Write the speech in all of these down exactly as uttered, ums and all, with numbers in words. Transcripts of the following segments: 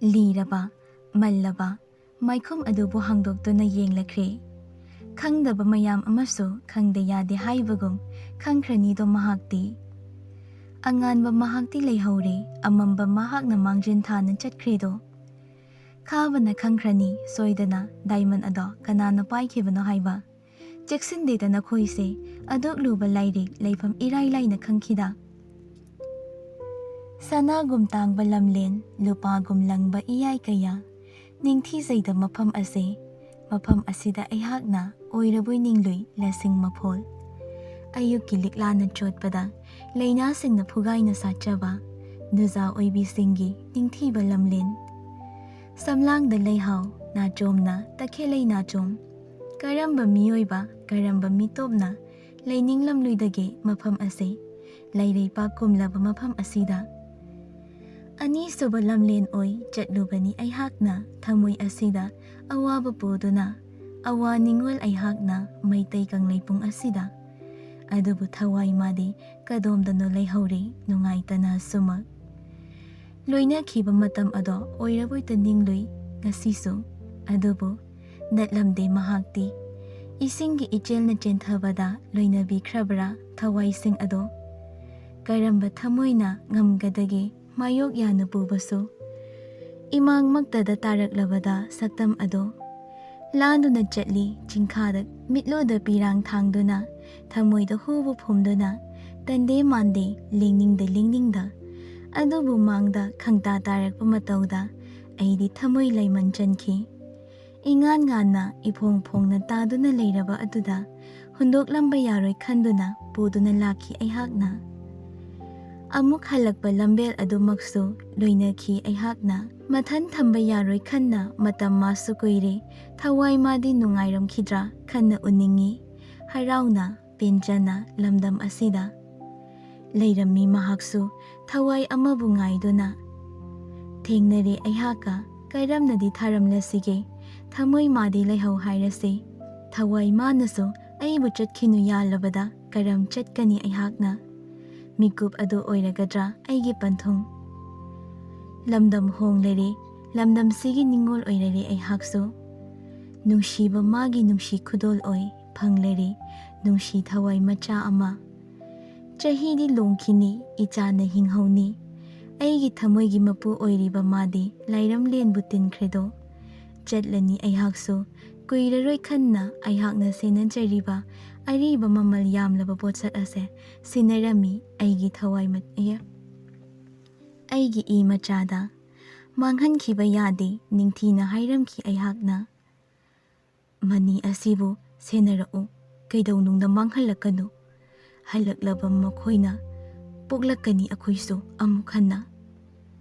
ꯂꯤꯔꯕ, ꯃꯜꯂꯕ ꯃꯥꯏꯈꯨꯝ ꯑꯗꯨꯕꯨ ꯍꯥꯡꯗꯣꯛꯇꯨꯅ ꯌꯦꯡꯂꯛꯈ꯭ꯔꯦ꯫ ꯈꯪꯗꯕ ꯃꯌꯥꯝ ꯑꯃꯁꯨ ꯈꯪꯗ ꯌꯥꯗꯦ ꯍꯥꯏꯕꯒꯨꯝ ꯈꯪꯈ꯭ꯔꯅꯤꯗꯣ ꯃꯍꯥꯛꯇꯤ꯫ ꯑꯉꯥꯟꯕ ꯃꯍꯥꯛꯇꯤ ꯂꯩꯍꯧꯔꯦ, ꯑꯃꯝꯕ ꯃꯍꯥꯛꯅ ꯃꯥꯡꯖꯤꯟ ꯊꯥꯅ ꯆꯠꯈ꯭ꯔꯦꯗꯣ꯫ ꯈꯥꯕꯅ ꯈꯪꯈ꯭ꯔꯅꯤ ꯁꯣꯏꯗꯅ ꯗꯥꯏꯃꯟ ꯑꯗꯣ ꯀꯅꯥꯅ ꯄꯥꯏꯈꯤꯕꯅꯣ ꯍꯥꯏꯕ꯫ ꯆꯦꯛꯁꯤꯟꯗꯦꯗ ꯅꯈꯣꯏꯁꯦ, ꯑꯗꯨꯛ ꯂꯨꯕ ꯂꯥꯏꯔꯤꯛ ꯂꯩꯐꯝ ꯏꯔꯥꯏ ꯂꯥꯏꯅ ꯈꯪꯈꯤꯗ꯫ ꯁꯅꯥꯒꯨꯝ ꯇꯥꯡꯕ ꯂꯝꯂꯦꯟ, ꯂꯨꯄꯥꯒꯨꯝ ꯂꯪꯕ ꯏꯌꯥꯏ ꯀꯌꯥ, ꯅꯤꯡꯊꯤꯖꯩꯗ ꯃꯐꯝ ꯑꯁꯦ, ꯃꯐꯝ ꯑꯁꯤꯗ ꯑꯩꯍꯥꯛꯅ ꯑꯣꯏꯔꯕꯣꯏ ꯅꯤꯡꯂꯨꯏ ꯂꯁꯤꯡ ꯃꯐꯣꯜ꯫ ꯑꯌꯨꯛꯀꯤ ꯂꯤꯛꯂꯥꯅ ꯆꯣꯠꯄꯗ ꯂꯩꯅꯥꯁꯤꯡꯅ ꯐꯨꯒꯥꯏꯅ ꯁꯥꯠꯆꯕ ꯅꯨꯖꯥ ꯑꯣꯏꯕꯤꯁꯤꯡꯒꯤ ꯅꯤꯡꯊꯤꯕ ꯂꯝꯂꯦꯟ꯫ ꯁꯝꯂꯥꯡꯗ ꯂꯩꯍꯥꯎ ꯅꯥꯆꯣꯝꯅ ꯇꯈꯦꯜꯂꯩ ꯅꯥꯆꯣꯝ꯫ ꯀꯔꯝꯕ ꯃꯤꯑꯣꯏꯕ, ꯀꯔꯝꯕ ꯃꯤꯇꯣꯞꯅ ꯂꯩꯅꯤꯡꯂꯝꯂꯣꯏꯗꯒꯦ ꯃꯐꯝ ꯑꯁꯤ, ꯂꯩꯔꯩꯄꯥꯛ ꯀꯨꯝꯂꯕ ꯃꯐꯝ ꯑꯁꯤꯗ? ꯑꯅꯤꯁꯨꯕ ꯂꯝꯂꯦꯟ ꯑꯣꯏ ꯆꯠꯂꯨꯕꯅꯤ ꯑꯩꯍꯥꯛꯅ ꯊꯃꯣꯏ ꯑꯁꯤꯗ ꯑꯋꯥꯕ ꯄꯨꯗꯨꯅ, ꯑꯋꯥ ꯅꯤꯡꯉꯣꯜ ꯑꯩꯍꯥꯛꯅ ꯃꯩꯇꯩ ꯀꯪꯂꯩꯄꯨꯡ ꯑꯁꯤꯗ꯫ ꯑꯗꯨꯕꯨ ꯊꯋꯥꯏ ꯃꯥꯗꯤ ꯀꯗꯣꯝꯗꯅꯣ ꯂꯩꯍꯧꯔꯦ ꯅꯨꯡꯉꯥꯏꯇꯅ ꯁꯨꯃꯛ꯫ ꯂꯣꯏꯅꯈꯤꯕ ꯃꯇꯝ ꯑꯗꯣ ꯑꯣꯏꯔꯕꯣꯏꯇ ꯅꯤꯡꯂꯨꯏ ꯉꯁꯤꯁꯨ꯫ ꯑꯗꯨꯕꯨ ꯅꯠꯂꯝꯗꯦ ꯃꯍꯥꯛꯇꯤ꯫ ꯏꯁꯤꯡꯒꯤ ꯏꯆꯦꯜꯅ ꯆꯦꯟꯊꯕꯗ ꯂꯣꯏꯅꯕꯤꯈ꯭ꯔꯕ꯭ꯔꯥ ꯊꯋꯥꯏꯁꯤꯡ ꯑꯗꯣ? ꯀꯔꯝꯕ ꯊꯃꯣꯏꯅ ꯉꯝꯒꯗꯒꯦ ꯃꯥꯌꯣꯛ ꯌꯥꯅ ꯄꯨꯕꯁꯨ? ꯏꯃꯥꯡꯃꯛꯇꯗ ꯇꯥꯔꯛꯂꯕꯗ ꯁꯛꯇꯝ ꯑꯗꯣ꯫ ꯂꯥꯟꯗꯨꯅ ꯆꯠꯂꯤ ꯆꯤꯡꯈꯥꯗ ꯃꯤꯠꯂꯨꯗ ꯄꯤꯔꯥꯡ ꯊꯥꯡꯗꯨꯅ, ꯊꯃꯣꯏꯗ ꯍꯨꯕꯨ ꯐꯨꯝꯗꯨꯅ, ꯇꯟꯗꯦ ꯃꯥꯟꯗꯦ ꯂꯦꯡꯅꯤꯡꯗ ꯂꯦꯡꯅꯤꯡꯗ꯫ ꯑꯗꯨꯕꯨ ꯃꯥꯡꯗ ꯈꯪꯇꯥ ꯇꯥꯔꯛꯄ ꯃꯇꯧꯗ ꯑꯩꯗꯤ ꯊꯃꯣꯏ ꯂꯩꯃꯟ ꯆꯟꯈꯤ꯫ ꯏꯉꯥꯟ ꯉꯥꯟꯅ ꯏꯐꯣꯡ ꯐꯣꯡꯅ ꯇꯥꯗꯨꯅ ꯂꯩꯔꯕ ꯑꯗꯨꯗ ꯍꯨꯟꯗꯣꯛꯂꯝꯕ ꯌꯥꯔꯣꯏ ꯈꯟꯗꯨꯅ ꯄꯨꯗꯨꯅ ꯂꯥꯛꯈꯤ ꯑꯩꯍꯥꯛꯅ꯫ ꯑꯃꯨꯛ ꯍꯜꯂꯛꯄ ꯂꯝꯕꯦꯜ ꯑꯗꯨꯃꯛꯁꯨ ꯂꯣꯏꯅꯈꯤ ꯑꯩꯍꯥꯛꯅ꯫ ꯃꯊꯟ ꯊꯝꯕ ꯌꯥꯔꯣꯏ ꯈꯟꯅ ꯃꯇꯝ ꯃꯥꯁꯨ ꯀꯨꯏꯔꯦ꯫ ꯊꯋꯥꯏ ꯃꯥꯗꯤ ꯅꯨꯡꯉꯥꯏꯔꯝꯈꯤꯗ꯭ꯔꯥ ꯈꯟꯅ ꯎꯅꯤꯡꯉꯤ꯫ ꯍꯔꯥꯎꯅ ꯄꯦꯟꯖꯅ ꯂꯝꯗꯝ ꯑꯁꯤꯗ ꯂꯩꯔꯝꯃꯤ ꯃꯍꯥꯛꯁꯨ ꯊꯋꯥꯏ ꯑꯃꯕꯨ ꯉꯥꯏꯗꯨꯅ꯫ ꯊꯦꯡꯅꯔꯦ ꯑꯩꯍꯥꯛꯀ ꯀꯔꯝꯅꯗꯤ ꯊꯥꯔꯝꯂꯁꯤꯒꯦ? ꯊꯃꯣꯏ ꯃꯥꯗꯤ ꯂꯩꯍꯧ ꯍꯥꯏꯔꯁꯦ꯫ ꯊꯋꯥꯏ ꯃꯥꯅꯁꯨ ꯑꯩꯕꯨ ꯆꯠꯈꯤꯅꯨ ꯌꯥꯜꯂꯕꯗ ꯀꯔꯝ ꯆꯠꯀꯅꯤ ꯑꯩꯍꯥꯛꯅ? ꯃꯤꯀꯨꯞ ꯑꯗꯨ ꯑꯣꯏꯔꯒꯗ꯭ꯔꯥ ꯑꯩꯒꯤ ꯄꯟꯊꯨꯡ? ꯂꯝꯗꯝ ꯍꯣꯡꯂꯔꯦ, ꯂꯝꯗꯝꯁꯤꯒꯤ ꯅꯤꯡꯉꯣꯜ ꯑꯣꯏꯔꯔꯦ ꯑꯩꯍꯥꯛꯁꯨ꯫ ꯅꯨꯡꯁꯤꯕ ꯃꯥꯒꯤ ꯅꯨꯡꯁꯤ ꯈꯨꯗꯣꯜ ꯑꯣꯏ ꯐꯪꯂꯔꯦ ꯅꯨꯡꯁꯤ ꯊꯋꯥꯏ ꯃꯆꯥ ꯑꯃ꯫ ꯆꯍꯤꯗꯤ ꯂꯣꯡꯈꯤꯅꯤ, ꯏꯆꯥꯅ ꯍꯤꯡꯍꯧꯅꯤ꯫ ꯑꯩꯒꯤ ꯊꯃꯣꯏꯒꯤ ꯃꯄꯨ ꯑꯣꯏꯔꯤꯕ ꯃꯥꯗꯤ ꯂꯥꯏꯔꯝꯂꯦꯟꯕꯨ ꯇꯤꯟꯈ꯭ꯔꯦꯗꯣ꯫ ꯆꯠꯂꯅꯤ ꯑꯩꯍꯥꯛꯁꯨ, ꯀꯨꯏꯔꯔꯣꯏ ꯈꯟꯅ ꯑꯩꯍꯥꯛꯅ ꯁꯦꯟꯅꯖꯔꯤꯕ ꯑꯔꯤꯕ ꯃꯃꯜ ꯌꯥꯝꯂꯕ ꯄꯣꯠꯁꯛ ꯑꯁꯦ ꯁꯤꯟꯅꯔꯝꯃꯤ ꯑꯩꯒꯤ ꯊꯋꯥꯏ ꯃ-, ꯑꯌꯥ, ꯑꯩꯒꯤ ꯏ ꯃꯆꯥꯗ꯫ ꯃꯥꯡꯍꯟꯈꯤꯕ ꯌꯥꯗꯦ ꯅꯤꯡꯊꯤꯅ ꯍꯥꯏꯔꯝꯈꯤ ꯑꯩꯍꯥꯛꯅ꯫ ꯃꯅꯤ ꯑꯁꯤꯕꯨ ꯁꯦꯟꯅꯔꯛꯎ, ꯀꯩꯗꯧꯅꯨꯡꯗ ꯃꯥꯡꯍꯜꯂꯛꯀꯅꯨ꯫ ꯍꯜꯂꯛꯂꯕ ꯃꯈꯣꯏꯅ ꯄꯣꯛꯂꯛꯀꯅꯤ ꯑꯩꯈꯣꯏꯁꯨ ꯑꯃꯨꯛ ꯍꯟꯅ꯫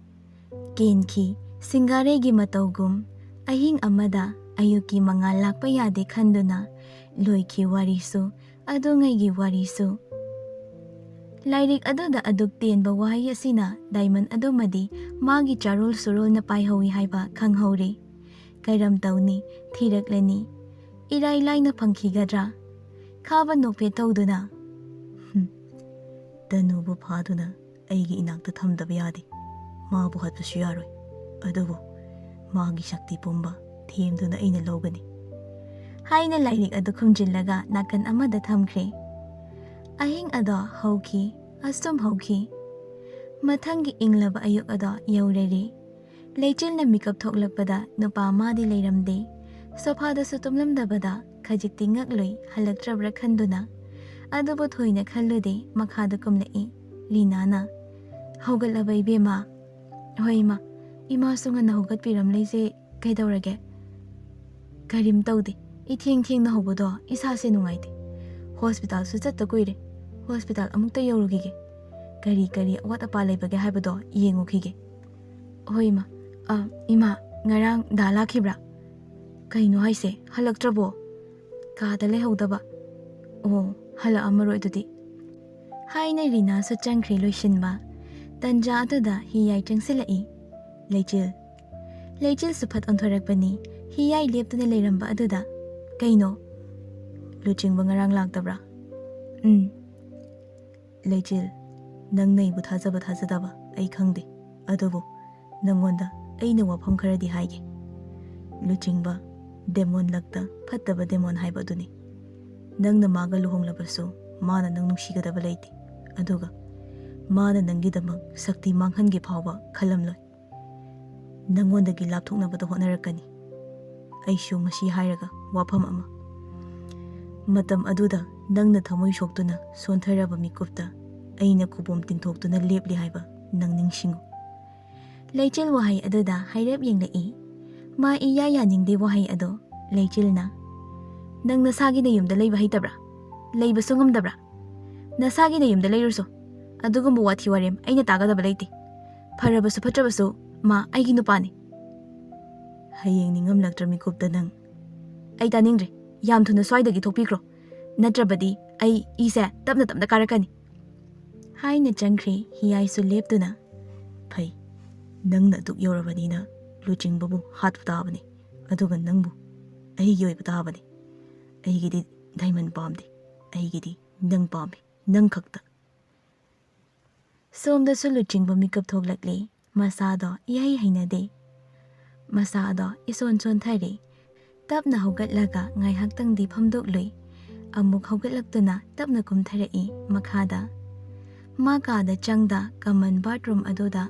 ꯀꯦꯟꯈꯤ ꯁꯤꯡꯒꯥꯔꯩꯒꯤ ꯃꯇꯧꯒꯨꯝ ꯑꯍꯤꯡ ꯑꯃꯗ ꯑꯌꯨꯛꯀꯤ ꯃꯉꯥꯜ ꯂꯥꯛꯄ ꯌꯥꯗꯦ ꯈꯟꯗꯨꯅ ꯂꯣꯏꯈꯤ ꯋꯥꯔꯤꯁꯨ, ꯑꯗꯨꯉꯩꯒꯤ ꯋꯥꯔꯤꯁꯨ꯫ ꯂꯥꯏꯔꯤꯛ ꯑꯗꯨꯗ ꯑꯗꯨꯛ ꯇꯦꯟꯕ ꯋꯥꯍꯩ ꯑꯁꯤꯅ ꯗꯥꯏꯃꯟ ꯑꯗꯨꯃꯗꯤ ꯃꯥꯒꯤ ꯆꯥꯔꯣꯜ ꯁꯨꯔꯣꯜꯅ ꯄꯥꯏꯍꯧꯏ ꯍꯥꯏꯕ ꯈꯪꯍꯧꯔꯦ꯫ ꯀꯔꯝ ꯇꯧꯅꯤ, ꯊꯤꯔꯛꯂꯅꯤ꯫ ꯏꯔꯥꯏ ꯂꯥꯏꯅ ꯐꯪꯈꯤꯒꯗ꯭ꯔꯥ? ꯈꯥꯕ ꯅꯣꯛꯐꯦꯠ ꯇꯧꯗꯨꯅ, "ꯍꯨꯝ, ꯇꯅꯨꯕꯨ ꯐꯥꯗꯨꯅ ꯑꯩꯒꯤ ꯏꯅꯥꯛꯇ ꯊꯝꯗꯕ ꯌꯥꯗꯦ꯫ ꯃꯥꯕꯨ ꯍꯥꯠꯄꯁꯨ ꯌꯥꯔꯣꯏ꯫ ꯑꯗꯨꯕꯨ ꯃꯥꯒꯤ ꯁꯛꯇꯤ ꯄꯨꯝꯕ ꯊꯦꯝꯗꯨꯅ ꯑꯩꯅ ꯂꯧꯒꯅꯤ" ꯍꯥꯏꯅ ꯂꯥꯏꯔꯤꯛ ꯑꯗꯨ ꯈꯨꯝꯖꯤꯜꯂꯒ ꯅꯥꯀꯟ ꯑꯃꯗ ꯊꯝꯈ꯭ꯔꯦ꯫ ꯑꯍꯤꯡ ꯑꯗꯣ ꯍꯧꯈꯤ, ꯑꯁꯨꯝ ꯍꯧꯈꯤ꯫ ꯃꯊꯪꯒꯤ ꯏꯪꯂꯕ ꯑꯌꯨꯛ ꯑꯗꯣ ꯌꯧꯔꯔꯦ꯫ ꯂꯩꯆꯤꯜꯅ ꯃꯤꯀꯞ ꯊꯣꯛꯂꯛꯄꯗ ꯅꯨꯄꯥ ꯑꯃꯗꯤ ꯂꯩꯔꯝꯗꯦ꯫ ꯁꯣꯐꯥꯗꯁꯨ ꯇꯨꯝꯂꯝꯗꯕꯗ ꯈꯖꯤꯛꯇꯤ ꯉꯛꯂꯨꯏ, ꯍꯜꯂꯛꯇ꯭ꯔꯕ꯭ꯔꯥ ꯈꯟꯗꯨꯅ꯫ ꯑꯗꯨꯕꯨ ꯊꯣꯏꯅ ꯈꯜꯂꯨꯗꯦ, ꯃꯈꯥꯗ ꯀꯨꯝꯂꯛꯏ꯫ ꯂꯤꯅꯥꯅ, "ꯍꯧꯒꯠꯂꯕ ꯏꯕꯦꯝꯃ?" "ꯍꯣꯏ ꯏꯃꯥ, ꯏꯃꯥꯁꯨ ꯉꯟꯅ ꯍꯧꯒꯠꯄꯤꯔꯝꯂꯤꯁꯦ ꯀꯩꯗꯧꯔꯒꯦ?" "ꯀꯔꯤꯝ ꯇꯧꯗꯦ, ꯏꯊꯦꯡ ꯊꯦꯡꯅ ꯍꯧꯕꯗꯣ ꯏꯁꯥꯁꯦ ꯅꯨꯡꯉꯥꯏꯇꯦ꯫ ꯍꯣꯁꯄꯤꯇꯥꯜꯁꯨ ꯆꯠꯇ ꯀꯨꯏꯔꯦ, ꯍꯣꯁꯄꯤꯇꯥꯜ ꯑꯃꯨꯛꯇ ꯌꯧꯔꯨꯈꯤꯒꯦ꯫ ꯀꯔꯤ ꯀꯔꯤ ꯑꯋꯥꯠ ꯑꯄꯥ ꯂꯩꯕꯒꯦ ꯍꯥꯏꯕꯗꯣ ꯌꯦꯡꯉꯨꯈꯤꯒꯦ"꯫ "ꯍꯣꯏ ꯏꯃꯥ꯫ ꯑ, ꯏꯃꯥ, ꯉꯔꯥꯡ ꯗꯥ ꯂꯥꯛꯈꯤꯕ꯭ꯔꯥ?" "ꯀꯩꯅꯣ ꯍꯥꯏꯁꯦ, ꯍꯜꯂꯛꯇ꯭ꯔꯕꯣ?" "ꯀꯥꯗ ꯂꯩꯍꯧꯗꯕ"꯫ "ꯑꯣ, ꯍꯜꯂꯛꯑꯝꯃꯔꯣꯏ ꯑꯗꯨꯗꯤ" ꯍꯥꯏꯅ ꯔꯤꯅꯥꯁꯨ ꯆꯪꯈ꯭ꯔꯦ ꯂꯣꯏꯁꯤꯟꯕ꯫ ꯇꯟꯖꯥ ꯑꯗꯨꯗ ꯍꯤꯌꯥꯏ ꯆꯪꯁꯤꯜꯂꯛꯏ꯫ "ꯂꯩꯆꯤꯜ"꯫ ꯂꯩꯆꯤꯜꯁꯨ ꯐꯠ ꯑꯣꯟꯊꯣꯔꯛꯄꯅꯤ꯫ ꯍꯤꯌꯥꯏ ꯂꯦꯞꯇꯨꯅ ꯂꯩꯔꯝꯕ ꯑꯗꯨꯗ, "ꯀꯩꯅꯣ?" "ꯂꯨꯆꯤꯡꯕ ꯉꯔꯥꯡ ꯂꯥꯛꯇꯕ꯭ꯔꯥ?" "ꯎꯝ"꯫ "ꯂꯩꯆꯤꯜ, ꯅꯪ ꯅꯩꯕꯨ ꯊꯥꯖꯕ ꯊꯥꯖꯗꯕ ꯑꯩ ꯈꯪꯗꯦ, ꯑꯗꯨꯕꯨ ꯅꯪꯉꯣꯟꯗ ꯑꯩꯅ ꯋꯥꯐꯝ ꯈꯔꯗꯤ ꯍꯥꯏꯒꯦ꯫ ꯂꯨꯆꯤꯡꯕ, ꯗꯦꯃꯣꯟ ꯂꯛꯇ ꯐꯠꯇꯕ ꯗꯦꯃꯣꯟ ꯍꯥꯏꯕ ꯑꯗꯨꯅꯤ꯫ ꯅꯪꯅ ꯃꯥꯒ ꯂꯨꯍꯣꯡꯂꯕꯁꯨ ꯃꯥꯅ ꯅꯪ ꯅꯨꯡꯁꯤꯒꯗꯕ ꯂꯩꯇꯦ꯫ ꯑꯗꯨꯒ ꯃꯥꯅ ꯅꯪꯒꯤꯗꯃꯛ ꯁꯛꯇꯤ ꯃꯥꯡꯍꯟꯒꯦ ꯐꯥꯎꯕ ꯈꯜꯂꯝꯂꯣꯏ꯫ ꯅꯪꯉꯣꯟꯗꯒꯤ ꯂꯥꯞꯊꯣꯛꯅꯕꯗ ꯍꯣꯠꯅꯔꯛꯀꯅꯤ꯫ ꯑꯩꯁꯨ ꯃꯁꯤ ꯍꯥꯏꯔꯒ ꯋꯥꯐꯝ ꯑꯃ, ꯃꯇꯝ ꯑꯗꯨꯗ ꯅꯪꯅ ꯊꯃꯣꯏ ꯁꯣꯛꯇꯨꯅ ꯁꯣꯟꯊꯔꯕ ꯃꯤꯀꯨꯞꯇ ꯑꯩꯅ ꯈꯨꯕꯣꯝ ꯇꯤꯡꯊꯣꯛꯇꯨꯅ ꯂꯦꯞꯂꯤ ꯍꯥꯏꯕ ꯅꯪ ꯅꯤꯡꯁꯤꯡꯉꯨ꯫ ꯂꯩꯆꯤꯜ ꯋꯥꯍꯩ ꯑꯗꯨꯗ ꯍꯥꯏꯔꯞ ꯌꯦꯡꯂꯛꯏ꯫ ꯃꯥ ꯏꯌꯥ ꯌꯥꯅꯤꯡꯗꯦ ꯋꯥꯍꯩ ꯑꯗꯣ꯫ ꯂꯩꯆꯤꯜꯅ, "ꯅꯪ ꯅꯁꯥꯒꯤ ꯅꯌꯨꯝꯗ ꯂꯩꯕ ꯍꯩꯇꯕ꯭ꯔꯥ? ꯂꯩꯕꯁꯨ ꯉꯝꯗꯕ꯭ꯔꯥ? ꯅꯁꯥꯒꯤ ꯅꯌꯨꯝꯗ ꯂꯩꯔꯨꯁꯨ꯫ ꯑꯗꯨꯒꯨꯝꯕ ꯋꯥꯊꯤ ꯋꯥꯔꯦꯝ ꯑꯩꯅ ꯇꯥꯒꯗꯕ ꯂꯩꯇꯦ꯫ ꯐꯔꯕꯁꯨ ꯐꯠꯇ꯭ꯔꯕꯁꯨ ꯃꯥ ꯑꯩꯒꯤ ꯅꯨꯄꯥꯅꯤ꯫" ꯍꯌꯦꯡ ꯅꯤꯡꯉꯝꯂꯛꯇ꯭ꯔ ꯃꯤꯀꯨꯞꯇ ꯅꯪ? ꯑꯩ ꯇꯥꯅꯤꯡꯗ꯭ꯔꯦ꯫ ꯌꯥꯝ ꯊꯨꯅ ꯁ꯭ꯋꯥꯏꯗꯒꯤ ꯊꯣꯛꯄꯤꯈ꯭ꯔꯣ꯫ ꯅꯠꯇ꯭ꯔꯕꯗꯤ ꯑꯩ ꯏꯁꯦ ꯇꯞꯅ ꯇꯞꯅ ꯀꯥꯔꯛꯀꯅꯤ꯫ ꯍꯥꯏꯅ ꯆꯪꯈ꯭ꯔꯦ ꯍꯤꯌꯥꯏꯁꯨ ꯂꯦꯞꯇꯨꯅ꯫ "ꯐꯩ, ꯅꯪꯅ ꯑꯗꯨꯛ ꯌꯧꯔꯕꯅꯤꯅ ꯂꯨꯆꯤꯡꯕꯕꯨ ꯍꯥꯠꯄ ꯇꯥꯕꯅꯤ, ꯑꯗꯨꯒ ꯅꯪꯕꯨ ꯑꯩꯒꯤ ꯑꯣꯏꯕ ꯇꯥꯕꯅꯤ꯫ ꯑꯩꯒꯤꯗꯤ ꯗꯥꯏꯃꯟ ꯄꯥꯝꯗꯦ, ꯑꯩꯒꯤꯗꯤ ꯅꯪ ꯄꯥꯝꯃꯤ, ꯅꯪ ꯈꯛꯇ꯫" ꯁꯣꯝꯗꯁꯨ ꯂꯨꯆꯤꯡꯕ ꯃꯤꯀꯞ ꯊꯣꯛꯂꯛꯂꯦ꯫ ꯃꯁꯥꯗꯣ ꯏꯍꯩ ꯍꯩꯅꯗꯦ꯫ ꯃꯁꯥꯗꯣ ꯏꯁꯣꯟ ꯁꯣꯟꯊꯔꯦ꯫ ꯇꯞꯅ ꯍꯧꯒꯠꯂꯒ ꯉꯥꯏꯍꯥꯛꯇꯪꯗꯤ ꯐꯝꯗꯣꯛꯂꯨꯏ꯫ ꯑꯃꯨꯛ ꯍꯧꯒꯠꯂꯛꯇꯨꯅ ꯇꯞꯅ ꯀꯨꯝꯊꯔꯛꯏ ꯃꯈꯥꯗ꯫ ꯃꯥ ꯀꯥꯗ ꯆꯪꯗ ꯀꯃꯟ ꯕꯥꯠꯔꯨꯝ ꯑꯗꯨꯗ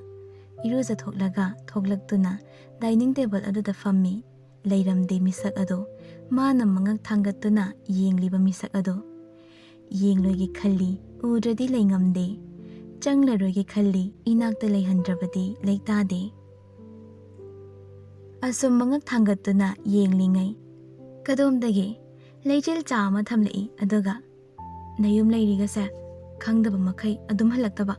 ꯏꯔꯨꯖꯊꯣꯛꯂꯒ ꯊꯣꯛꯂꯛꯇꯨꯅ ꯗꯥꯏꯅꯤꯡ ꯇꯦꯕꯜ ꯑꯗꯨꯗ ꯐꯝꯃꯤ꯫ ꯂꯩꯔꯝꯗꯦ ꯃꯤꯁꯛ ꯑꯗꯣ꯫ ꯃꯥꯅ ꯃꯉꯛ ꯊꯥꯡꯒꯠꯇꯨꯅ ꯌꯦꯡꯂꯤꯕ ꯃꯤꯁꯛ ꯑꯗꯣ꯫ ꯌꯦꯡꯂꯣꯏꯒꯦ ꯈꯜꯂꯤ, ꯎꯗ꯭ꯔꯗꯤ ꯂꯩꯉꯝꯗꯦ꯫ ꯆꯪꯂꯔꯣꯏꯒꯦ ꯈꯜꯂꯤ, ꯏꯅꯥꯛꯇ ꯂꯩꯍꯟꯗ꯭ꯔꯕꯗꯤ ꯂꯩꯇꯥꯗꯦ꯫ ꯑꯁꯨꯝ ꯃꯉꯛ ꯊꯥꯡꯒꯠꯇꯨꯅ ꯌꯦꯡꯂꯤꯉꯩ, ꯀꯗꯣꯝꯗꯒꯤ ꯂꯩꯆꯤꯜ ꯆꯥ ꯑꯃ ꯊꯝꯂꯛꯏ, ꯑꯗꯨꯒ "ꯅꯌꯨꯝ ꯂꯩꯔꯤꯒꯁꯦ ꯈꯪꯗꯕ ꯃꯈꯩ ꯑꯗꯨꯝ ꯍꯜꯂꯛꯇꯕ?"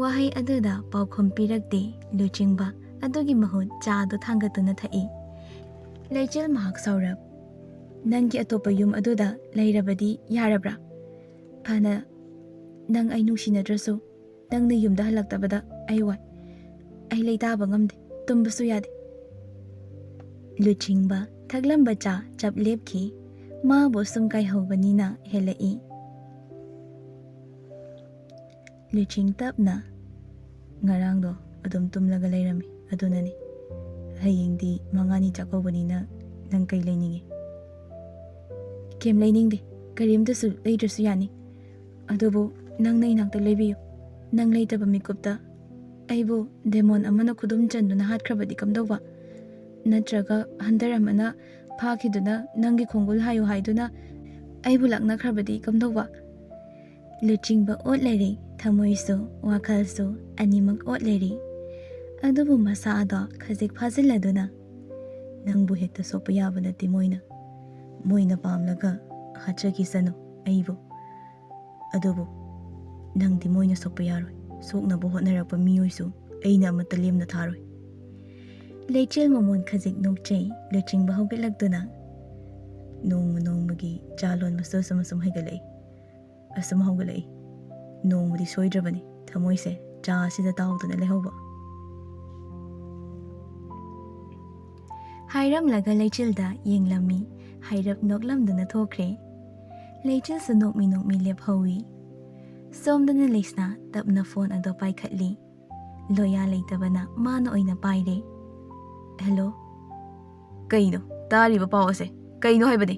ꯋꯥꯍꯩ ꯑꯗꯨꯗ ꯄꯥꯎꯈꯨꯝ ꯄꯤꯔꯛꯇꯦ ꯂꯨꯆꯤꯡꯕ꯫ ꯑꯗꯨꯒꯤ ꯃꯍꯨꯠ ꯆꯥꯗꯣ ꯊꯥꯡꯒꯠꯇꯨꯅ ꯊꯛꯏ꯫ ꯂꯩꯆꯤꯜ ꯃꯍꯥꯛ ꯁꯥꯎꯔꯞ, "ꯅꯪꯒꯤ ꯑꯇꯣꯞꯄ ꯌꯨꯝ ꯑꯗꯨꯗ ꯂꯩꯔꯕꯗꯤ ꯌꯥꯔꯕ꯭ꯔꯥ? ꯐꯅ ꯅꯪ ꯑꯩ ꯅꯨꯡꯁꯤꯅꯗ꯭ꯔꯁꯨ, ꯅꯪꯅ ꯌꯨꯝꯗ ꯍꯜꯂꯛꯇꯕꯗ ꯑꯩ ꯋꯥꯏ꯫ ꯑꯩ ꯂꯩꯇꯥꯕ ꯉꯝꯗꯦ, ꯇꯨꯝꯕꯁꯨ ꯌꯥꯗꯦ꯫" ꯂꯨꯆꯤꯡꯕ ꯊꯛꯂꯝꯕ ꯆꯥ ꯆꯞ ꯂꯦꯞꯈꯤ꯫ ꯃꯥꯕꯨ ꯁꯨꯝ ꯀꯥꯏꯍꯧꯕꯅꯤꯅ ꯍꯦꯜꯂꯛꯏ꯫ ꯂꯨꯆꯤꯡ ꯇꯞꯅ, "ꯉꯔꯥꯡꯗꯣ ꯑꯗꯨꯝ ꯇꯨꯝꯂꯒ ꯂꯩꯔꯝꯃꯤ꯫ ꯑꯗꯨꯅꯅꯤ꯫ ꯍꯌꯦꯡꯗꯤ ꯃꯉꯥꯅꯤ ꯆꯥꯛꯀꯧꯕꯅꯤꯅ ꯅꯪ ꯀꯩ ꯂꯩꯅꯤꯡꯉꯤ? ꯀꯩꯝ ꯂꯩꯅꯤꯡꯗꯦ꯫ ꯀꯔꯤꯝꯇꯁꯨ ꯂꯩꯗ꯭ꯔꯁꯨ ꯌꯥꯅꯤ꯫ ꯑꯗꯨꯕꯨ ꯅꯪꯅ ꯏꯅꯥꯛꯇ ꯂꯩꯕꯤꯌꯨ꯫ ꯅꯪ ꯂꯩꯇꯕ ꯃꯤꯀꯨꯞꯇ ꯑꯩꯕꯨ ꯗꯦꯃꯣꯟ ꯑꯃꯅ ꯈꯨꯗꯨꯝ ꯆꯟꯗꯨꯅ ꯍꯥꯠꯈ꯭ꯔꯕꯗꯤ ꯀꯝꯗꯧꯕ? ꯅꯠꯇ꯭ꯔꯒ ꯍꯟꯗꯔ ꯑꯃꯅ ꯐꯥꯈꯤꯗꯨꯅ ꯅꯪꯒꯤ ꯈꯣꯡꯒꯨꯜ ꯍꯥꯏꯌꯨ ꯍꯥꯏꯗꯨꯅ ꯑꯩꯕꯨ ꯂꯥꯛꯅꯈ꯭ꯔꯕꯗꯤ ꯀꯝꯗꯧꯕ? ꯂꯨꯆꯤꯡꯕ ꯑꯣꯠ ꯂꯩꯔꯤ, ꯊꯃꯣꯏꯁꯨ ꯋꯥꯈꯜꯁꯨ ꯑꯅꯤꯃꯛ ꯑꯣꯠ ꯂꯩꯔꯤ꯫ ꯑꯗꯨꯕꯨ ꯃꯁꯥ ꯑꯗꯣ ꯈꯖꯤꯛ ꯐꯥꯖꯤꯜꯂꯗꯨꯅ, "ꯅꯪꯕꯨ ꯍꯦꯛꯇ ꯁꯣꯛꯄ ꯌꯥꯕ ꯅꯠꯇꯦ ꯃꯣꯏꯅ꯫ ꯃꯣꯏꯅ ꯄꯥꯝꯂꯒ ꯍꯥꯠꯆꯈꯤꯁꯅꯨ ꯑꯩꯕꯨ꯫ ꯑꯗꯨꯕꯨ ꯅꯪꯗꯤ ꯃꯣꯏꯅ ꯁꯣꯛꯄ ꯌꯥꯔꯣꯏ꯫ ꯁꯣꯛꯅꯕ ꯍꯣꯠꯅꯔꯛꯄ ꯃꯤꯑꯣꯏꯁꯨ ꯑꯩꯅ ꯑꯃꯠꯇ ꯂꯦꯝꯅ ꯊꯥꯔꯣꯏ꯫" ꯂꯩꯆꯤꯜ ꯃꯃꯣꯟ ꯈꯖꯤꯛ ꯅꯣꯛꯆꯩ꯫ ꯂꯨꯆꯤꯡꯕ ꯍꯧꯒꯠꯂꯛꯇꯨꯅ, "ꯅꯣꯡꯃ ꯅꯣꯡꯃꯒꯤ ꯆꯥ ꯂꯣꯟꯕꯁꯨ ꯑꯁꯨꯝ ꯑꯁꯨꯝ ꯍꯩꯒꯠꯂꯛꯏ꯫ ꯑꯁꯨꯝ ꯍꯧꯒꯠꯂꯛꯏ꯫ ꯅꯣꯡꯃꯗꯤ ꯁꯣꯏꯗ꯭ꯔꯕꯅꯤ ꯊꯃꯣꯏꯁꯦ ꯆꯥ ꯑꯁꯤꯗ ꯇꯥꯎꯗꯨꯅ ꯂꯩꯍꯧꯕ꯫" ꯍꯥꯏꯔꯝꯂꯒ ꯂꯩꯆꯤꯜꯗ ꯌꯦꯡꯂꯝꯃꯤ꯫ ꯍꯥꯏꯔꯞ ꯅꯣꯛꯂꯝꯗꯨꯅ ꯊꯣꯛꯈ꯭ꯔꯦ꯫ ꯂꯩꯆꯤꯜꯁꯨ ꯅꯣꯛꯃꯤ ꯅꯣꯛꯃꯤ ꯂꯦꯞꯍꯧꯏ꯫ ꯁꯣꯝꯗꯅ ꯂꯩꯁꯅꯥ ꯇꯞꯅ ꯐꯣꯟ ꯑꯗꯣ ꯄꯥꯏꯈꯠꯂꯤ꯫ ꯂꯣꯌꯥ ꯂꯩꯇꯕꯅ ꯃꯥꯅ ꯑꯣꯏꯅ ꯄꯥꯏꯔꯦ꯫ "ꯍꯦꯜꯂꯣ?" "ꯀꯩꯅꯣ ꯇꯥꯔꯤꯕ ꯄꯥꯎ ꯑꯁꯦ? ꯀꯩꯅꯣ ꯍꯥꯏꯕꯅꯤ?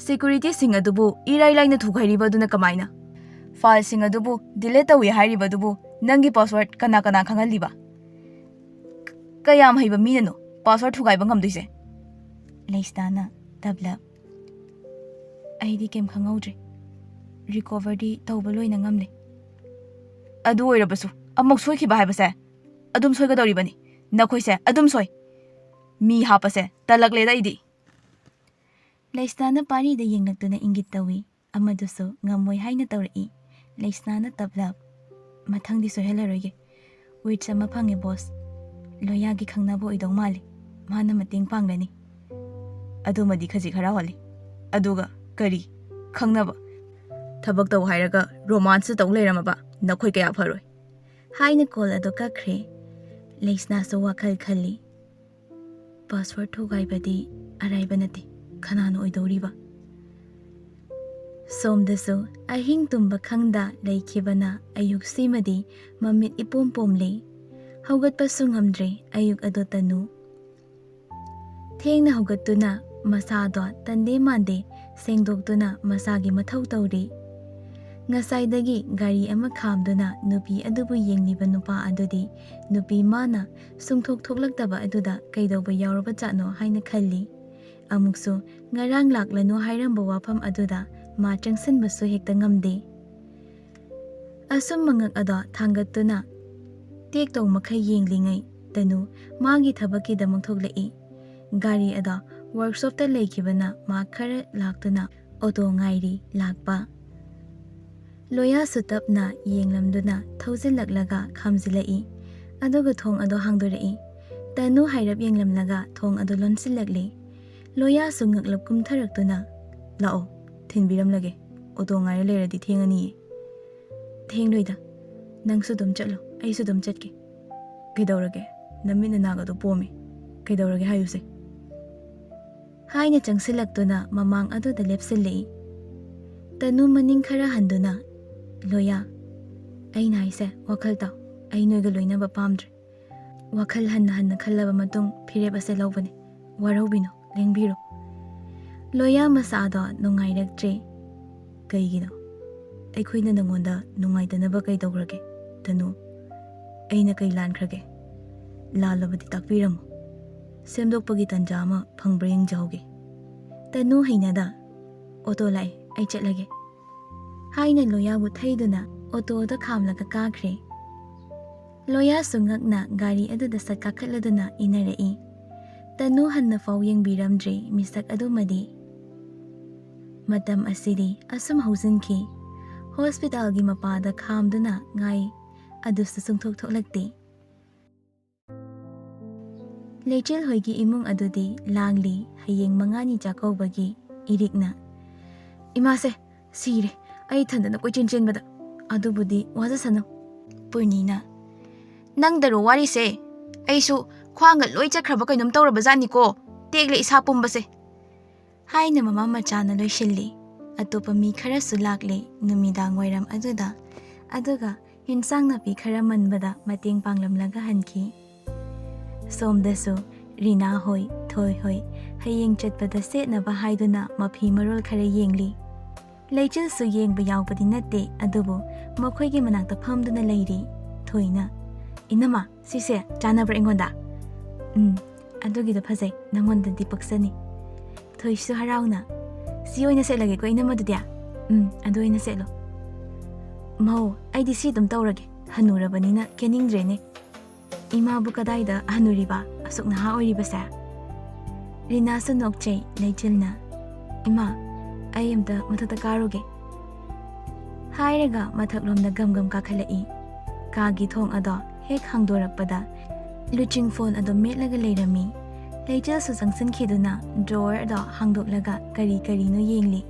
ꯁꯦꯀ꯭ꯌꯨꯔꯤꯇꯤꯁꯤꯡ ꯑꯗꯨꯕꯨ ꯏꯔꯥꯏ ꯂꯥꯏꯅ ꯊꯨꯒꯥꯏꯔꯤꯕ ꯑꯗꯨꯅ ꯀꯃꯥꯏꯅ? ꯐꯥꯏꯜꯁꯤꯡ ꯑꯗꯨꯕꯨ ꯗꯤꯂꯤꯠ ꯇꯧꯏ ꯍꯥꯏꯔꯤꯕ ꯑꯗꯨꯕꯨ ꯅꯪꯒꯤ ꯄꯥꯁꯋꯥꯔꯗ ꯀꯅꯥ ꯀꯅꯥ ꯈꯪꯍꯜꯂꯤꯕ? ꯀ-, ꯀꯌꯥꯝ ꯍꯩꯕ ꯃꯤꯅꯅꯣ ꯄꯥꯁꯋꯥꯔꯗ ꯊꯨꯒꯥꯏꯕ ꯉꯝꯗꯣꯏꯁꯦ?" ꯂꯩꯁꯅꯥꯅ ꯇꯞꯂꯞ, "ꯑꯩꯗꯤ ꯀꯩꯝ ꯈꯪꯍꯧꯗ꯭ꯔꯦ꯫ ꯔꯤꯀꯣꯚꯔꯗꯤ ꯇꯧꯕ ꯂꯣꯏꯅ ꯉꯝꯂꯦ꯫" "ꯑꯗꯨ ꯑꯣꯏꯔꯕꯁꯨ ꯑꯃꯨꯛ ꯁꯣꯏꯈꯤꯕ ꯍꯥꯏꯕꯁꯦ ꯑꯗꯨꯝ ꯁꯣꯏꯒꯗꯧꯔꯤꯕꯅꯤ꯫ ꯅꯈꯣꯏꯁꯦ ꯑꯗꯨꯝ ꯁꯣꯏ꯫ ꯃꯤ ꯍꯥꯞꯄꯁꯦ ꯇꯜꯂꯛꯂꯦꯗ ꯑꯩꯗꯤ꯫" ꯂꯩꯁꯅꯥꯅ ꯄꯥꯔꯤꯗ ꯌꯦꯡꯂꯛꯇꯨꯅ ꯏꯪꯒꯤꯠ ꯇꯧꯏ꯫ ꯑꯃꯗꯨꯁꯨ ꯉꯝꯃꯣꯏ ꯍꯥꯏꯅ ꯇꯧꯔꯛꯏ꯫ ꯂꯩꯁꯅꯥꯅ ꯇꯞꯂꯞ, "ꯃꯊꯪꯗꯤ ꯁꯣꯏꯍꯜꯂꯔꯣꯏꯒꯦ꯫ ꯋꯤꯠꯁ ꯑꯃ ꯐꯪꯉꯦ ꯕꯣꯁ꯫ ꯂꯣꯌꯥꯒꯤ ꯈꯪꯅꯕ ꯑꯣꯏꯗꯧ ꯃꯥꯜꯂꯤ꯫ ꯃꯥꯅ ꯃꯇꯦꯡ ꯄꯥꯡꯂꯅꯤ꯫" "ꯑꯗꯨꯃꯗꯤ ꯈꯖꯤꯛ ꯍꯔꯥꯎꯍꯜꯂꯤ꯫ ꯑꯗꯨꯒ ꯀꯔꯤ ꯈꯪꯅꯕ? ꯊꯕꯛ ꯇꯧ ꯍꯥꯏꯔꯒ ꯔꯣꯃꯥꯟꯁꯇ ꯇꯧ ꯂꯩꯔꯝꯃꯕ ꯅꯈꯣꯏ ꯀꯌꯥ ꯐꯔꯣꯏ꯫" ꯍꯥꯏꯅ ꯀꯣꯜ ꯑꯗꯨ ꯀꯛꯈ꯭ꯔꯦ꯫ ꯂꯩꯁꯅꯥꯁꯨ ꯋꯥꯈꯜ ꯈꯜꯂꯤ꯫ "ꯄꯥꯁꯋꯥꯔꯗ ꯊꯨꯒꯥꯏꯕꯗꯤ ꯑꯔꯥꯏꯕ ꯅꯠꯇꯦ꯫ ꯀꯅꯥꯅ ꯑꯣꯏꯗꯧꯔꯤꯕ?" ꯁꯣꯝꯗꯁꯨ ꯑꯍꯤꯡ ꯇꯨꯝꯕ ꯈꯪꯗ ꯂꯩꯈꯤꯕꯅ ꯑꯌꯨꯛꯁꯤꯃꯗꯤ ꯃꯃꯤꯠ ꯏꯄꯣꯝ ꯄꯣꯝꯂꯤ꯫ ꯍꯧꯒꯠꯄꯁꯨ ꯉꯝꯗ꯭ꯔꯦ꯫ ꯑꯌꯨꯛ ꯑꯗꯨ ꯇꯅꯨ ꯊꯦꯡꯅ ꯍꯧꯒꯠꯇꯨꯅ ꯃꯁꯥꯗꯣ ꯇꯟꯗꯦ ꯃꯥꯟꯗꯦ ꯁꯦꯡꯗꯣꯛꯇꯨꯅ ꯃꯁꯥꯒꯤ ꯃꯊꯧ ꯇꯧꯔꯤ꯫ ꯉꯁꯥꯏꯗꯒꯤ ꯒꯥꯔꯤ ꯑꯃ ꯈꯥꯝꯗꯨꯅ ꯅꯨꯄꯤ ꯑꯗꯨꯕꯨ ꯌꯦꯡꯂꯤꯕ ꯅꯨꯄꯥ ꯑꯗꯨꯗꯤ ꯅꯨꯄꯤ ꯃꯥꯅ ꯁꯨꯡꯊꯣꯛ ꯊꯣꯛꯂꯛꯇꯕ ꯑꯗꯨꯗ ꯀꯩꯗꯧꯕ ꯌꯥꯎꯔꯕ ꯖꯥꯠꯅꯣ ꯍꯥꯏꯅ ꯈꯜꯂꯤ꯫ ꯑꯃꯨꯛꯁꯨ ꯉꯔꯥꯡ ꯂꯥꯛꯂꯅꯨ ꯍꯥꯏꯔꯝꯕ ꯋꯥꯐꯝ ꯑꯗꯨꯗ ꯃꯥ ꯆꯪꯁꯤꯟꯕꯁꯨ ꯍꯦꯛꯇ ꯉꯝꯗꯦ꯫ ꯑꯁꯨꯝ ꯃꯉꯛ ꯑꯗꯣ ꯊꯥꯡꯒꯠꯇꯨꯅ ꯇꯦꯛꯇꯧ ꯃꯈꯩ ꯌꯦꯡꯂꯤꯉꯩ ꯇꯅꯨ ꯃꯥꯒꯤ ꯊꯕꯛꯀꯤꯗꯃꯛ ꯊꯣꯛꯂꯛꯏ꯫ ꯒꯥꯔꯤ ꯑꯗꯣ ꯋꯥꯔꯛꯁꯣꯞꯇ ꯂꯩꯈꯤꯕꯅ ꯃꯥ ꯈꯔ ꯂꯥꯛꯇꯨꯅ ꯑꯣꯇꯣ ꯉꯥꯏꯔꯤ ꯂꯥꯛꯄ꯫ ꯂꯣꯌꯥꯁꯨ ꯇꯞꯅ ꯌꯦꯡꯂꯝꯗꯨꯅ ꯊꯧꯖꯤꯜꯂꯛꯂꯒ ꯈꯥꯝꯖꯤꯜꯂꯛꯏ꯫ ꯑꯗꯨꯒ ꯊꯣꯡ ꯑꯗꯣ ꯍꯥꯡꯗꯣꯔꯛꯏ꯫ ꯇꯅꯨ ꯍꯥꯏꯔꯞ ꯌꯦꯡꯂꯝꯂꯒ ꯊꯣꯡ ꯑꯗꯨ ꯂꯣꯟꯁꯤꯜꯂꯛꯂꯤ꯫ ꯂꯣꯌꯥꯁꯨ ꯉꯛꯂꯞ ꯀꯨꯝꯊꯔꯛꯇꯨꯅ, "ꯂꯥꯛꯑꯣ, ꯊꯤꯟꯕꯤꯔꯝꯂꯒꯦ꯫ ꯑꯣꯇꯣ ꯉꯥꯏꯔ ꯂꯩꯔꯗꯤ ꯊꯦꯡꯉꯅꯤꯌꯦ꯫" "ꯊꯦꯡꯂꯣꯏꯗ, ꯅꯪꯁꯨ ꯑꯗꯨꯝ ꯆꯠꯂꯣ, ꯑꯩꯁꯨ ꯑꯗꯨꯝ ꯆꯠꯀꯦ꯫" "ꯀꯩꯗꯧꯔꯒꯦ? ꯅꯃꯤꯠ ꯅꯅꯥꯒꯗꯣ ꯄꯣꯝꯃꯤ꯫ ꯀꯩꯗꯧꯔꯒꯦ ꯍꯥꯏꯌꯨꯁꯦ?" ꯍꯥꯏꯅ ꯆꯪꯁꯤꯜꯂꯛꯇꯨꯅ ꯃꯃꯥꯡ ꯑꯗꯨꯗ ꯂꯦꯞꯁꯤꯜꯂꯛꯏ꯫ ꯇꯅꯨ ꯃꯅꯤꯡ ꯈꯔ ꯍꯟꯗꯨꯅ, "ꯂꯣꯌꯥ, ꯑꯩꯅ ꯍꯥꯏꯁꯦ ꯋꯥꯈꯜ ꯇꯥꯎ꯫ ꯑꯩ ꯅꯣꯏꯒ ꯂꯣꯏꯅꯕ ꯄꯥꯝꯗ꯭ꯔꯦ꯫ ꯋꯥꯈꯜ ꯍꯟꯅ ꯍꯟꯅ ꯈꯜꯂꯕ ꯃꯇꯨꯡ ꯐꯤꯔꯦꯞ ꯑꯁꯦ ꯂꯧꯕꯅꯤ꯫ ꯋꯥꯔꯧꯕꯤꯅꯨ, ꯂꯦꯡꯕꯤꯔꯣ꯫" ꯂꯣꯌꯥ ꯃꯁꯥꯗꯣ ꯅꯨꯡꯉꯥꯏꯔꯛꯇ꯭ꯔꯦ꯫ "ꯀꯩꯒꯤꯅꯣ? ꯑꯩꯈꯣꯏꯅ ꯅꯉꯣꯟꯗ ꯅꯨꯡꯉꯥꯏꯇꯅꯕ ꯀꯩꯗꯧꯈ꯭ꯔꯒꯦ, ꯇꯅꯨ? ꯑꯩꯅ ꯀꯩ ꯂꯥꯟꯈ꯭ꯔꯒꯦ? ꯂꯥꯜꯂꯕꯗꯤ ꯇꯥꯛꯄꯤꯔꯝꯃꯨ꯫ ꯁꯦꯝꯗꯣꯛꯄꯒꯤ ꯇꯟꯖꯥ ꯑꯃ ꯐꯪꯕ꯭ꯔꯥ ꯌꯦꯡꯖꯍꯧꯒꯦ꯫" ꯇꯅꯨ ꯍꯩꯅꯗ, "ꯑꯣꯇꯣ ꯂꯥꯛꯑꯦ, ꯑꯩ ꯆꯠꯂꯒꯦ," ꯍꯥꯏꯅ ꯂꯣꯌꯥꯕꯨ ꯊꯩꯗꯨꯅ ꯑꯣꯇꯣꯗ ꯈꯥꯝꯂꯒ ꯀꯥꯈ꯭ꯔꯦ꯫ ꯂꯣꯌꯥꯁꯨ ꯉꯛꯅ ꯒꯥꯔꯤ ꯑꯗꯨꯗ ꯁꯠ ꯀꯥꯈꯠꯂꯗꯨꯅ ꯏꯟꯅꯔꯛꯏ꯫ ꯇꯅꯨ ꯍꯟꯅ ꯐꯥꯎ ꯌꯦꯡꯕꯤꯔꯝꯗ꯭ꯔꯦ ꯃꯤꯁꯛ ꯑꯗꯨꯃꯗꯤ꯫ ꯃꯇꯝ ꯑꯁꯤꯗꯤ ꯑꯁꯨꯝ ꯍꯧꯖꯤꯟꯈꯤ꯫ ꯍꯣꯁꯄꯤꯇꯥꯜꯒꯤ ꯃꯄꯥꯗ ꯈꯥꯝꯗꯨꯅ ꯉꯥꯏ, ꯑꯗꯨꯁꯨ ꯁꯨꯡꯊꯣꯛ ꯊꯣꯛꯂꯛꯇꯦ꯫ ꯂꯩꯆꯤꯜ ꯍꯣꯏꯒꯤ ꯏꯃꯨꯡ ꯑꯗꯨꯗꯤ ꯂꯥꯡꯂꯤ꯫ ꯍꯌꯦꯡ ꯃꯉꯥꯅꯤ ꯆꯥꯛꯀꯧꯕꯒꯤ ꯏꯔꯤꯛꯅ꯫ "ꯏꯃꯥꯁꯦ, ꯁꯤꯔꯦ꯫ ꯑꯩ ꯏꯊꯟꯗꯅ ꯀꯣꯏꯆꯦꯟ ꯆꯦꯟꯕꯗ꯫ ꯑꯗꯨꯕꯨꯗꯤ ꯋꯥꯖꯁꯅꯨ꯫" ꯄꯨꯔꯅꯤꯅ, "ꯅꯪꯗꯔꯣ ꯋꯥꯔꯤꯁꯦ? ꯑꯩꯁꯨ ꯈ꯭ꯋꯥꯡꯒ ꯂꯣꯏ ꯆꯠꯈ꯭ꯔꯕ ꯀꯩꯅꯣꯝ ꯇꯧꯔꯕ ꯖꯥꯠꯅꯤꯀꯣ꯫ ꯇꯦꯛꯂꯦ ꯏꯁꯥ ꯄꯨꯝꯕꯁꯦ꯫" ꯍꯥꯏꯅ ꯃꯃꯥ ꯃꯆꯥꯅ ꯂꯣꯏꯁꯤꯜꯂꯤ꯫ ꯑꯇꯣꯞꯄ ꯃꯤ ꯈꯔꯁꯨ ꯂꯥꯛꯂꯦ ꯅꯨꯃꯤꯗꯥꯡ ꯋꯥꯏꯔꯝ ꯑꯗꯨꯗ꯫ ꯑꯗꯨꯒ ꯍꯤꯟꯁꯥꯡ ꯅꯥꯄꯤ ꯈꯔ ꯃꯟꯕꯗ ꯃꯇꯦꯡ ꯄꯥꯡꯂꯝꯂꯒ ꯍꯟꯈꯤ꯫ ꯁꯣꯝꯗꯁꯨ ꯔꯤꯅꯥ ꯍꯣꯏ, ꯊꯣꯏ ꯍꯣꯏ ꯍꯌꯦꯡ ꯆꯠꯄꯗ ꯁꯦꯠꯅꯕ ꯍꯥꯏꯗꯨꯅ ꯃꯐꯤ ꯃꯔꯣꯜ ꯈꯔ ꯌꯦꯡꯂꯤ꯫ ꯂꯩꯆꯤꯜꯁꯨ ꯌꯦꯡꯕ ꯌꯥꯎꯕꯗꯤ ꯅꯠꯇꯦ, ꯑꯗꯨꯕꯨ ꯃꯈꯣꯏꯒꯤ ꯃꯅꯥꯛꯇ ꯐꯝꯗꯨꯅ ꯂꯩꯔꯤ꯫ ꯊꯣꯏꯅ, "ꯏꯅꯝꯃ, ꯁꯤꯁꯦ ꯆꯥꯟꯅꯕ꯭ꯔꯥ ꯑꯩꯉꯣꯟꯗ?" "ꯎꯝ, ꯑꯗꯨꯒꯤꯗꯣ ꯐꯖꯩ, ꯅꯪꯉꯣꯟꯗꯗꯤ ꯄꯛꯆꯅꯤ꯫" ꯊꯣꯏꯁꯨ ꯍꯔꯥꯎꯅ, "ꯁꯤ ꯑꯣꯏꯅ ꯁꯦꯠꯂꯒꯦꯀꯣ ꯏꯅꯝꯃ, ꯑꯗꯨꯗꯤ?" "ꯎꯝ, ꯑꯗꯨ ꯑꯣꯏꯅ ꯁꯦꯠꯂꯣ꯫" "ꯃꯧ, ꯑꯩꯗꯤ ꯁꯤ ꯑꯗꯨꯝ ꯇꯧꯔꯒꯦ, ꯍꯅꯨꯔꯕꯅꯤꯅ ꯀꯦꯅꯤꯡꯗ꯭ꯔꯦꯅꯦ꯫" "ꯏꯃꯥꯕꯨ ꯀꯗꯥꯏꯗ ꯍꯅꯨꯔꯤꯕ, ꯑꯁꯨꯛ ꯅꯍꯥ ꯑꯣꯏꯔꯤꯕꯁꯦ?" ꯔꯤꯅꯥꯁꯨ ꯅꯣꯛꯆꯩ꯫ ꯂꯩꯆꯤꯜꯅ, "ꯏꯃꯥ, ꯑꯩ ꯑꯝꯇ ꯃꯊꯛꯇ ꯀꯥꯔꯨꯒꯦ꯫" ꯍꯥꯏꯔꯒ ꯃꯊꯛꯂꯣꯝꯗ ꯒꯝ ꯒꯝ ꯀꯥꯈꯠꯂꯛꯏ꯫ ꯀꯥꯒꯤ ꯊꯣꯡ ꯑꯗꯣ ꯍꯦꯛ ꯍꯥꯡꯗꯣꯔꯛꯄꯗ ꯂꯨꯆꯤꯡ ꯐꯣꯟ ꯑꯗꯣ ꯃꯦꯠꯂꯒ ꯂꯩꯔꯝꯃꯤ꯫ ꯂꯩꯆꯤꯜꯁꯨ ꯆꯪꯁꯤꯟꯈꯤꯗꯨꯅ ꯗ꯭ꯔꯣꯋꯔ ꯑꯗꯣ ꯍꯥꯡꯗꯣꯛꯂꯒ ꯀꯔꯤ ꯀꯔꯤꯅꯣ ꯌꯦꯡꯂꯤ꯫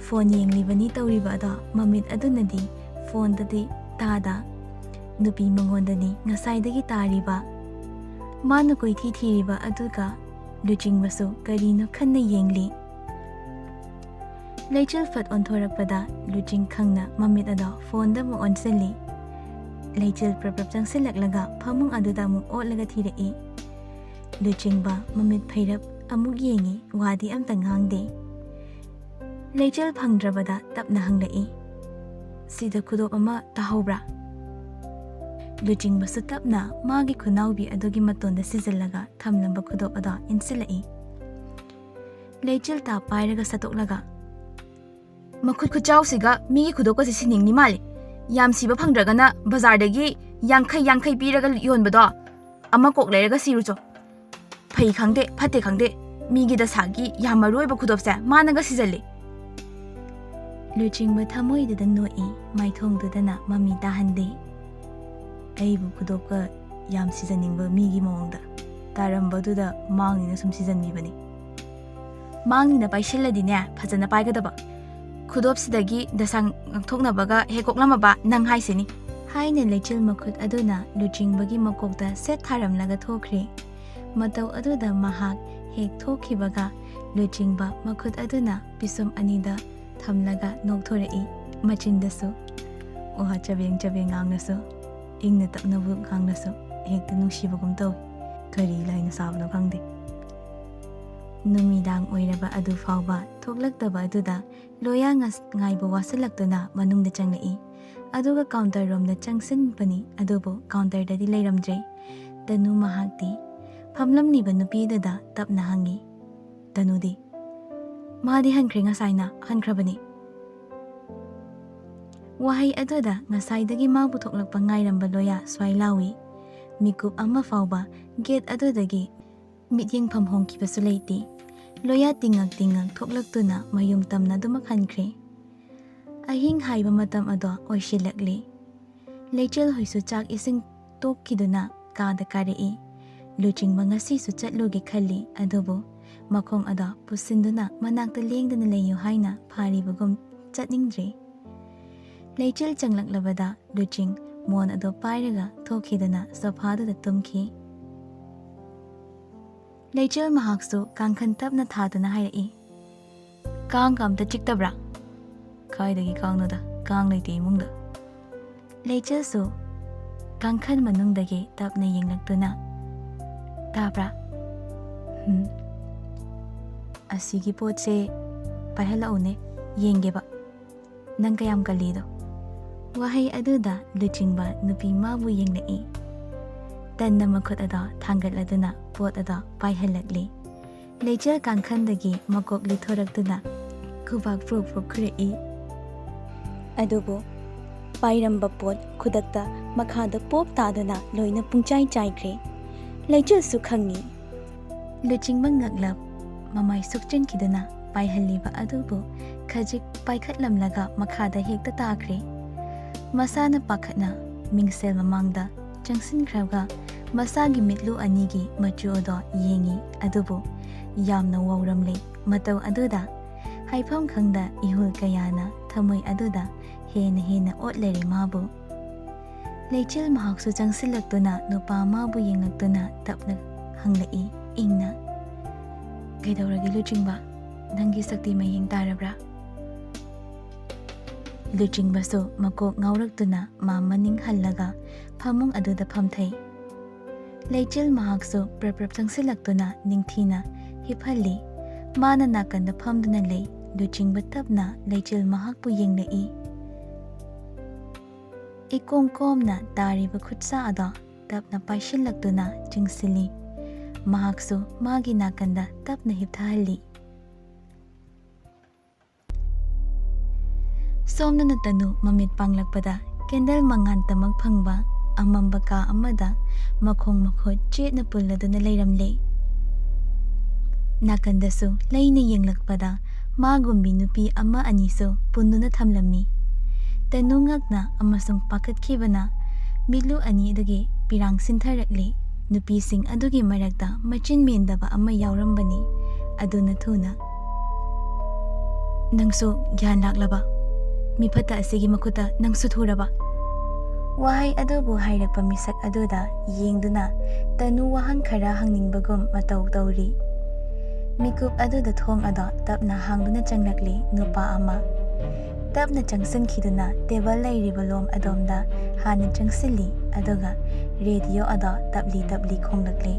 ꯐꯣꯟ ꯌꯦꯡꯂꯤꯕꯅꯤ ꯇꯧꯔꯤꯕ ꯑꯗꯣ ꯃꯃꯤꯠ ꯑꯗꯨꯅꯗꯤ ꯐꯣꯟꯗꯗꯤ ꯇꯥꯗ꯫ ꯅꯨꯄꯤ ꯃꯉꯣꯟꯗꯅꯤ ꯉꯁꯥꯏꯗꯒꯤ ꯇꯥꯔꯤꯕ꯫ ꯃꯥꯅ ꯀꯣꯏꯊꯤ ꯊꯤꯔꯤꯕ ꯑꯗꯨꯒ ꯂꯨꯆꯤꯡꯕꯁꯨ ꯀꯔꯤꯅꯣ ꯈꯟꯅ ꯌꯦꯡꯂꯤ꯫ ꯂꯩꯆꯤꯜ ꯐꯠ ꯑꯣꯟꯊꯣꯔꯛꯄꯗ ꯂꯨꯆꯤꯡ ꯈꯪꯅ ꯃꯃꯤꯠ ꯑꯗꯣ ꯐꯣꯟꯗ ꯑꯃꯨꯛ ꯑꯣꯟꯁꯤꯜꯂꯤ꯫ ꯂꯩꯆꯤꯜ ꯄ꯭ꯔꯞ ꯄ꯭ꯔꯞ ꯆꯪꯁꯤꯜꯂꯛꯂꯒ ꯐꯃꯨꯡ ꯑꯗꯨꯗ ꯑꯃꯨꯛ ꯑꯣꯠꯂꯒ ꯊꯤꯔꯛꯏ꯫ ꯂꯨꯆꯤꯡꯕ ꯃꯃꯤꯠ ꯐꯩꯔꯞ ꯑꯃꯨꯛ ꯌꯦꯡꯉꯤ, ꯋꯥꯗꯤ ꯑꯝꯇ ꯉꯥꯡꯗꯦ꯫ ꯂꯩꯆꯤꯜ ꯐꯪꯗ꯭ꯔꯕꯗ ꯇꯞꯅ ꯍꯪꯂꯛꯏ, "ꯁꯤꯗ ꯈꯨꯗꯣꯞ ꯑꯃ ꯇꯥꯍꯧꯕ꯭ꯔꯥ?" ꯂꯨꯆꯤꯡꯕꯁꯨ ꯇꯞꯅ ꯃꯥꯒꯤ ꯈꯨꯅꯥꯎꯕꯤ ꯑꯗꯨꯒꯤ ꯃꯇꯣꯟꯗ ꯁꯤꯖꯤꯜꯂꯒ ꯊꯝꯂꯝꯕ ꯈꯨꯗꯣꯞ ꯑꯗꯣ ꯏꯟꯁꯤꯜꯂꯛꯏ꯫ ꯂꯩꯆꯤꯜ ꯇꯥꯞ ꯄꯥꯏꯔꯒ ꯁꯠꯇꯣꯛꯂꯒ, "ꯃꯈꯨꯠ ꯈꯨꯆꯥꯎꯁꯤꯒ ꯃꯤꯒꯤ ꯈꯨꯗꯣꯞꯀꯁꯦ ꯁꯤꯅꯤꯡꯉꯤ ꯃꯥꯜꯂꯦ꯫ ꯌꯥꯝ ꯁꯤꯕ ꯐꯪꯗ꯭ꯔꯒꯅ ꯕꯖꯥꯔꯗꯒꯤ ꯌꯥꯡꯈꯩ ꯌꯥꯡꯈꯩ ꯄꯤꯔꯒ ꯌꯣꯟꯕꯗꯣ ꯑꯃ ꯀꯣꯛ ꯂꯩꯔꯒ ꯁꯤꯔꯨꯆꯣ꯫ ꯐꯩ ꯈꯪꯗꯦ, ꯐꯠꯇꯦ ꯈꯪꯗꯦ, ꯃꯤꯒꯤ ꯗꯁꯥꯒꯤ ꯌꯥꯝ ꯃꯔꯨ ꯑꯣꯏꯕ ꯈꯨꯗꯣꯞꯁꯦ ꯃꯥꯅꯒ ꯁꯤꯖꯜꯂꯤ꯫" ꯂꯨꯆꯤꯡꯕ ꯊꯃꯣꯏꯗꯨꯗ ꯅꯣꯛꯏ, ꯃꯥꯏꯊꯣꯡꯗꯨꯗꯅ ꯃꯃꯤ ꯇꯥꯍꯟꯗꯦ꯫ "ꯑꯩꯕꯨ ꯈꯨꯗꯣꯞꯀ ꯌꯥꯝ ꯁꯤꯖꯟꯅꯤꯡꯕ ꯃꯤꯒꯤ ꯃꯑꯣꯡꯗ ꯇꯥꯔꯝꯕꯗꯨꯗ ꯃꯥꯡꯅꯤꯅ ꯁꯨꯝ ꯁꯤꯖꯟꯕꯤꯕꯅꯤ꯫ ꯃꯥꯡꯅꯤꯅ ꯄꯥꯏꯁꯤꯜꯂꯗꯤꯅꯦ ꯐꯖꯅ ꯄꯥꯏꯒꯗꯕ꯫ ꯈꯨꯗꯣꯞꯁꯤꯗꯒꯤ ꯗꯁꯥ ꯉꯥꯛꯊꯣꯛꯅꯕꯒ ꯍꯦꯛ ꯀꯣꯛꯂꯝꯃꯕ ꯅꯪ ꯍꯥꯏꯁꯤꯅꯤ꯫" ꯍꯥꯏꯅ ꯂꯩꯆꯤꯜ ꯃꯈꯨꯠ ꯑꯗꯨꯅ ꯂꯨꯆꯤꯡꯕꯒꯤ ꯃꯀꯣꯛꯇ ꯁꯦꯠ ꯊꯥꯔꯝꯂꯒ ꯊꯣꯛꯈ꯭ꯔꯦ꯫ ꯃꯇꯧ ꯑꯗꯨꯗ ꯃꯍꯥꯛ ꯍꯦꯛ ꯊꯣꯛꯈꯤꯕꯒ ꯂꯨꯆꯤꯡꯕ ꯃꯈꯨꯠ ꯑꯗꯨꯅ ꯄꯤꯁꯨꯝ ꯑꯅꯤꯗ ꯊꯝꯂꯒ ꯅꯣꯛꯊꯣꯔꯛꯏ꯫ ꯃꯆꯤꯟꯗꯁꯨ, ꯋꯥ ꯆꯕꯦꯡ ꯆꯕꯦꯡ ꯉꯥꯡꯂꯁꯨ, ꯏꯪꯅ ꯇꯞꯅꯕꯨ ꯉꯥꯡꯂꯁꯨ, ꯍꯦꯛꯇ ꯅꯨꯡꯁꯤꯕꯒꯨꯝ ꯇꯧꯏ꯫ ꯀꯔꯤ ꯂꯥꯏꯅ ꯁꯥꯕꯅꯣ ꯈꯪꯗꯦ꯫ ꯅꯨꯃꯤꯗꯥꯡ ꯑꯣꯏꯔꯕ ꯑꯗꯨ ꯐꯥꯎꯕ ꯊꯣꯛꯂꯛꯇꯕ ꯑꯗꯨꯗ ꯂꯣꯌꯥ ꯉꯥꯏꯕ ꯋꯥꯁꯤꯜꯂꯛꯇꯨꯅ ꯃꯅꯨꯡꯗ ꯆꯪꯂꯛꯏ꯫ ꯑꯗꯨꯒ ꯀꯥꯎꯟꯇꯔ ꯔꯣꯝꯗ ꯆꯪꯁꯤꯟꯕꯅꯤ, ꯑꯗꯨꯕꯨ ꯀꯥꯎꯟꯇꯔꯗꯗꯤ ꯂꯩꯔꯝꯗ꯭ꯔꯦ꯫ ꯇꯅꯨ ꯃꯍꯥꯛꯇꯤ ꯐꯝꯂꯝꯂꯤꯕ ꯅꯨꯄꯤꯗꯨꯗ ꯇꯞꯅ ꯍꯪꯉꯤ꯫ ꯇꯅꯨꯗꯤ, "ꯃꯥꯗꯤ ꯍꯟꯈ꯭ꯔꯦ, ꯉꯁꯥꯏꯅ ꯍꯟꯈ꯭ꯔꯕꯅꯤ꯫" ꯋꯥꯍꯩ ꯑꯗꯨꯗ ꯉꯁꯥꯏꯗꯒꯤ ꯃꯥꯕꯨ ꯊꯣꯛꯂꯛꯄ ꯉꯥꯏꯔꯝꯕ ꯂꯣꯌꯥ ꯁ꯭ꯋꯥꯏ ꯂꯥꯎꯏ꯫ ꯃꯤꯀꯨꯞ ꯑꯃ ꯐꯥꯎꯕ ꯒꯦꯠ ꯑꯗꯨꯗꯒꯤ ꯃꯤꯠꯌꯦꯡꯐꯝ ꯍꯣꯡꯈꯤꯕꯁꯨ ꯂꯩꯇꯦ꯫ ꯂꯣꯌꯥ ꯇꯤꯡꯉꯛ ꯇꯤꯡꯉꯛ ꯊꯣꯛꯂꯛꯇꯨꯅ ꯃꯌꯨꯝ ꯇꯝꯅ ꯑꯗꯨꯃꯛ ꯍꯟꯈ꯭ꯔꯦ꯫ ꯑꯍꯤꯡ ꯍꯥꯏꯕ ꯃꯇꯝ ꯑꯗꯣ ꯑꯣꯏꯁꯤꯜꯂꯛꯂꯦ꯫ ꯂꯩꯆꯤꯜ ꯍꯣꯏꯁꯨ ꯆꯥꯛ ꯏꯁꯤꯡ ꯇꯣꯛꯈꯤꯗꯨꯅ ꯀꯥꯗ ꯀꯥꯔꯛꯏ꯫ ꯂꯨꯆꯤꯡꯕ ꯉꯁꯤꯁꯨ ꯆꯠꯂꯨꯒꯦ ꯈꯜꯂꯤ, ꯑꯗꯨꯕꯨ ꯃꯈꯣꯡ ꯑꯗꯣ ꯄꯨꯁꯤꯟꯗꯨꯅ ꯃꯅꯥꯛꯇ ꯂꯦꯡꯗꯅ ꯂꯩꯌꯨ ꯍꯥꯏꯅ ꯐꯥꯔꯤꯕꯒꯨꯝ ꯆꯠꯅꯤꯡꯗ꯭ꯔꯦ꯫ ꯂꯩꯆꯤꯜ ꯆꯪꯂꯛꯂꯕꯗ ꯂꯨꯆꯤꯡ ꯃꯣꯟ ꯑꯗꯣ ꯄꯥꯏꯔꯒ ꯊꯣꯛꯈꯤꯗꯨꯅ ꯁꯣꯐꯥꯗꯨꯗ ꯇꯨꯝꯈꯤ꯫ ꯂꯩꯆꯤꯜ ꯃꯍꯥꯛꯁꯨ ꯀꯥꯡꯈꯟ ꯇꯞꯅ ꯊꯥꯗꯨꯅ ꯍꯥꯏꯔꯛꯏ, "ꯀꯥꯡꯒ ꯑꯝꯇ ꯆꯤꯛꯇꯕ꯭ꯔꯥ?" "ꯀꯥꯏꯗꯒꯤ ꯀꯥꯡꯅꯣꯗ, ꯀꯥꯡ ꯂꯩꯇꯦ ꯏꯃꯨꯡꯗ꯫" ꯂꯩꯆꯤꯜꯁꯨ ꯀꯥꯡꯈꯟ ꯃꯅꯨꯡꯗꯒꯤ ꯇꯞꯅ ꯌꯦꯡꯂꯛꯇꯨꯅ, "ꯇꯥꯕ꯭ꯔꯥ? ꯎꯝ꯫ ꯑꯁꯤꯒꯤ ꯄꯣꯠꯁꯦ ꯄꯥꯏꯍꯜꯂꯛꯎꯅꯦ, ꯌꯦꯡꯒꯦꯕ꯫ ꯅꯪ ꯀꯌꯥꯝ ꯀꯜꯂꯤꯗꯣ?" ꯋꯥꯍꯩ ꯑꯗꯨꯗ ꯂꯨꯆꯤꯡꯕ ꯅꯨꯄꯤ ꯃꯥꯕꯨ ꯌꯦꯡꯂꯛꯏ꯫ ꯇꯟꯅ ꯃꯈꯨꯠ ꯑꯗꯣ ꯊꯥꯡꯒꯠꯂꯗꯨꯅ ꯄꯣꯠ ꯑꯗꯣ ꯄꯥꯏꯍꯜꯂꯛꯂꯤ꯫ ꯂꯩꯆꯤꯜ ꯀꯥꯡꯈꯟꯗꯒꯤ ꯃꯀꯣꯛ ꯂꯤꯊꯣꯔꯛꯇꯨꯅ ꯈꯨꯕꯥꯛ ꯄ꯭ꯔꯣꯛ ꯄ꯭ꯔꯣꯛ ꯈꯨꯔꯛꯏ꯫ ꯑꯗꯨꯕꯨ ꯄꯥꯏꯔꯝꯕ ꯄꯣꯠ ꯈꯨꯗꯛꯇ ꯃꯈꯥꯗ ꯄꯣꯞ ꯇꯥꯗꯨꯅ ꯂꯣꯏꯅ ꯄꯨꯡꯆꯥꯏ ꯆꯥꯏꯈ꯭ꯔꯦ꯫ ꯂꯩꯆꯤꯜꯁꯨ ꯈꯪꯉꯤ꯫ ꯂꯨꯆꯤꯡꯕ ꯉꯛꯂꯞ ꯃꯃꯥꯏ ꯁꯨꯛꯆꯤꯟꯈꯤꯗꯨꯅ ꯄꯥꯏꯍꯜꯂꯤꯕ ꯑꯗꯨꯕꯨ ꯈꯖꯤꯛ ꯄꯥꯏꯈꯠꯂꯝꯂꯒ ꯃꯈꯥꯗ ꯍꯦꯛꯇ ꯇꯥꯈ꯭ꯔꯦ꯫ ꯃꯁꯥꯅ ꯄꯥꯈꯠꯅ ꯃꯤꯡꯁꯦꯜ ꯃꯃꯥꯡꯗ ꯆꯪꯁꯤꯟꯈ꯭ꯔꯒ ꯃꯁꯥꯒꯤ ꯃꯤꯠꯂꯨ ꯑꯅꯤꯒꯤ ꯃꯆꯨ ꯑꯗꯣ ꯌꯦꯡꯉꯤ, ꯑꯗꯨꯕꯨ ꯌꯥꯝꯅ ꯋꯥꯎꯔꯝꯂꯦ꯫ ꯃꯇꯧ ꯑꯗꯨꯗ ꯍꯥꯏꯐꯝ ꯈꯪꯗ ꯏꯍꯨꯜ ꯀꯌꯥꯅ ꯊꯃꯣꯏ ꯑꯗꯨꯗ ꯍꯦꯟꯅ ꯍꯦꯟꯅ ꯑꯣꯠꯂꯔꯦ ꯃꯥꯕꯨ꯫ ꯂꯩꯆꯤꯜ ꯃꯍꯥꯛꯁꯨ ꯆꯪꯁꯤꯜꯂꯛꯇꯨꯅ ꯅꯨꯄꯥ ꯑꯃꯕꯨ ꯌꯦꯡꯂꯛꯇꯨꯅ ꯇꯞꯅ ꯍꯪꯂꯛꯏ, ꯏꯪꯅ, "ꯀꯩꯗꯧꯔꯒꯦ ꯂꯨꯆꯤꯡꯕ? ꯅꯪꯒꯤ ꯁꯛꯇꯤ ꯃꯌꯦꯡ ꯇꯥꯔꯕ꯭ꯔꯥ?" ꯂꯨꯆꯤꯡꯕꯁꯨ ꯃꯀꯣꯛ ꯉꯥꯎꯔꯛꯇꯨꯅ ꯃꯥ ꯃꯅꯤꯡ ꯍꯜꯂꯒ ꯐꯃꯨꯡ ꯑꯗꯨꯗ ꯐꯝꯊꯩ꯫ ꯂꯩꯆꯤꯜ ꯃꯍꯥꯛꯁꯨ ꯄ꯭ꯔꯞ ꯄ꯭ꯔꯞ ꯆꯪꯁꯤꯜꯂꯛꯇꯨꯅ ꯅꯤꯡꯊꯤꯅ ꯍꯤꯞꯍꯜꯂꯤ꯫ ꯃꯥꯅ ꯅꯥꯀꯟꯗ ꯐꯝꯗꯨꯅ ꯂꯩ꯫ ꯂꯨꯆꯤꯡꯕ ꯇꯞꯅ ꯂꯩꯆꯤꯜ ꯃꯍꯥꯛꯄꯨ ꯌꯦꯡꯂꯛꯏ꯫ ꯏꯀꯣꯝ ꯀꯣꯝꯅ ꯇꯥꯔꯤꯕ ꯈꯨꯠꯁꯥ ꯑꯗꯣ ꯇꯞꯅ ꯄꯥꯏꯁꯤꯜꯂꯛꯇꯨꯅ ꯆꯤꯡꯁꯤꯜꯂꯤ꯫ ꯃꯍꯥꯛꯁꯨ ꯃꯥꯒꯤ ꯅꯥꯀꯟꯗ ꯇꯞꯅ ꯍꯤꯞꯊꯍꯜꯂꯤ꯫ ꯁꯣꯝꯗꯅ ꯇꯅꯨ ꯃꯃꯤꯠ ꯄꯥꯡꯂꯛꯄꯗ ꯀꯦꯟꯗꯜ ꯃꯉꯥꯜ ꯇꯃꯛ ꯐꯪꯕ ꯑꯃꯝꯕ ꯀꯥ ꯑꯃꯗ ꯃꯈꯣꯡ ꯃꯈꯨꯠ ꯆꯦꯠꯅ ꯄꯨꯜꯂꯗꯨꯅ ꯂꯩꯔꯝꯂꯦ꯫ ꯅꯥꯀꯟꯗꯁꯨ ꯂꯩꯅ ꯌꯦꯡꯂꯛꯄꯗ ꯃꯥꯒꯨꯝꯕꯤ ꯅꯨꯄꯤ ꯑꯃ ꯑꯅꯤꯁꯨ ꯄꯨꯟꯗꯨꯅ ꯊꯝꯂꯝꯃꯤ꯫ ꯇꯅꯨ ꯉꯛꯅ ꯑꯃꯁꯨꯡ ꯄꯥꯈꯠꯈꯤꯕꯅ ꯃꯤꯠꯂꯨ ꯑꯅꯤ ꯑꯗꯨꯒꯤ ꯄꯤꯔꯥꯡ ꯁꯤꯟꯊꯔꯛꯂꯤ꯫ ꯅꯨꯄꯤꯁꯤꯡ ꯑꯗꯨꯒꯤ ꯃꯔꯛꯇ ꯃꯆꯤꯟ ꯃꯦꯟꯗꯕ ꯑꯃ ꯌꯥꯎꯔꯝꯕꯅꯤ꯫ ꯑꯗꯨꯅ ꯊꯨꯅ, "ꯅꯪꯁꯨ ꯒ꯭ꯌꯥꯟ ꯂꯥꯛꯂꯕ? ꯃꯤ ꯐꯠꯇ ꯑꯁꯤꯒꯤ ꯃꯈꯨꯠꯇ ꯅꯪꯁꯨ ꯊꯨꯔꯕ?" ꯋꯥꯍꯩ ꯑꯗꯨꯕꯨ ꯍꯥꯏꯔꯛꯄ ꯃꯤꯁꯛ ꯑꯗꯨꯗ ꯌꯦꯡꯗꯨꯅ ꯇꯅꯨ ꯋꯥꯍꯪ ꯈꯔ ꯍꯪꯅꯤꯡꯕꯒꯨꯝ ꯃꯇꯧ ꯇꯧꯔꯤ꯫ ꯃꯤꯀꯨꯞ ꯑꯗꯨꯗ ꯊꯣꯡ ꯑꯗꯣ ꯇꯞꯅ ꯍꯥꯡꯗꯨꯅ ꯆꯪꯂꯛꯂꯤ ꯅꯨꯄꯥ ꯑꯃ꯫ ꯇꯞꯅ ꯆꯪꯁꯤꯟꯈꯤꯗꯨꯅ ꯇꯦꯕꯜ ꯂꯩꯔꯤꯕ ꯂꯣꯝ ꯑꯗꯣꯝꯗ ꯍꯥꯟꯅ ꯆꯪꯁꯤꯜꯂꯤ, ꯑꯗꯨꯒ ꯔꯦꯗꯤꯑꯣ ꯑꯗꯣ ꯇꯞꯂꯤ ꯇꯞꯂꯤ ꯈꯣꯡꯂꯛꯂꯤ꯫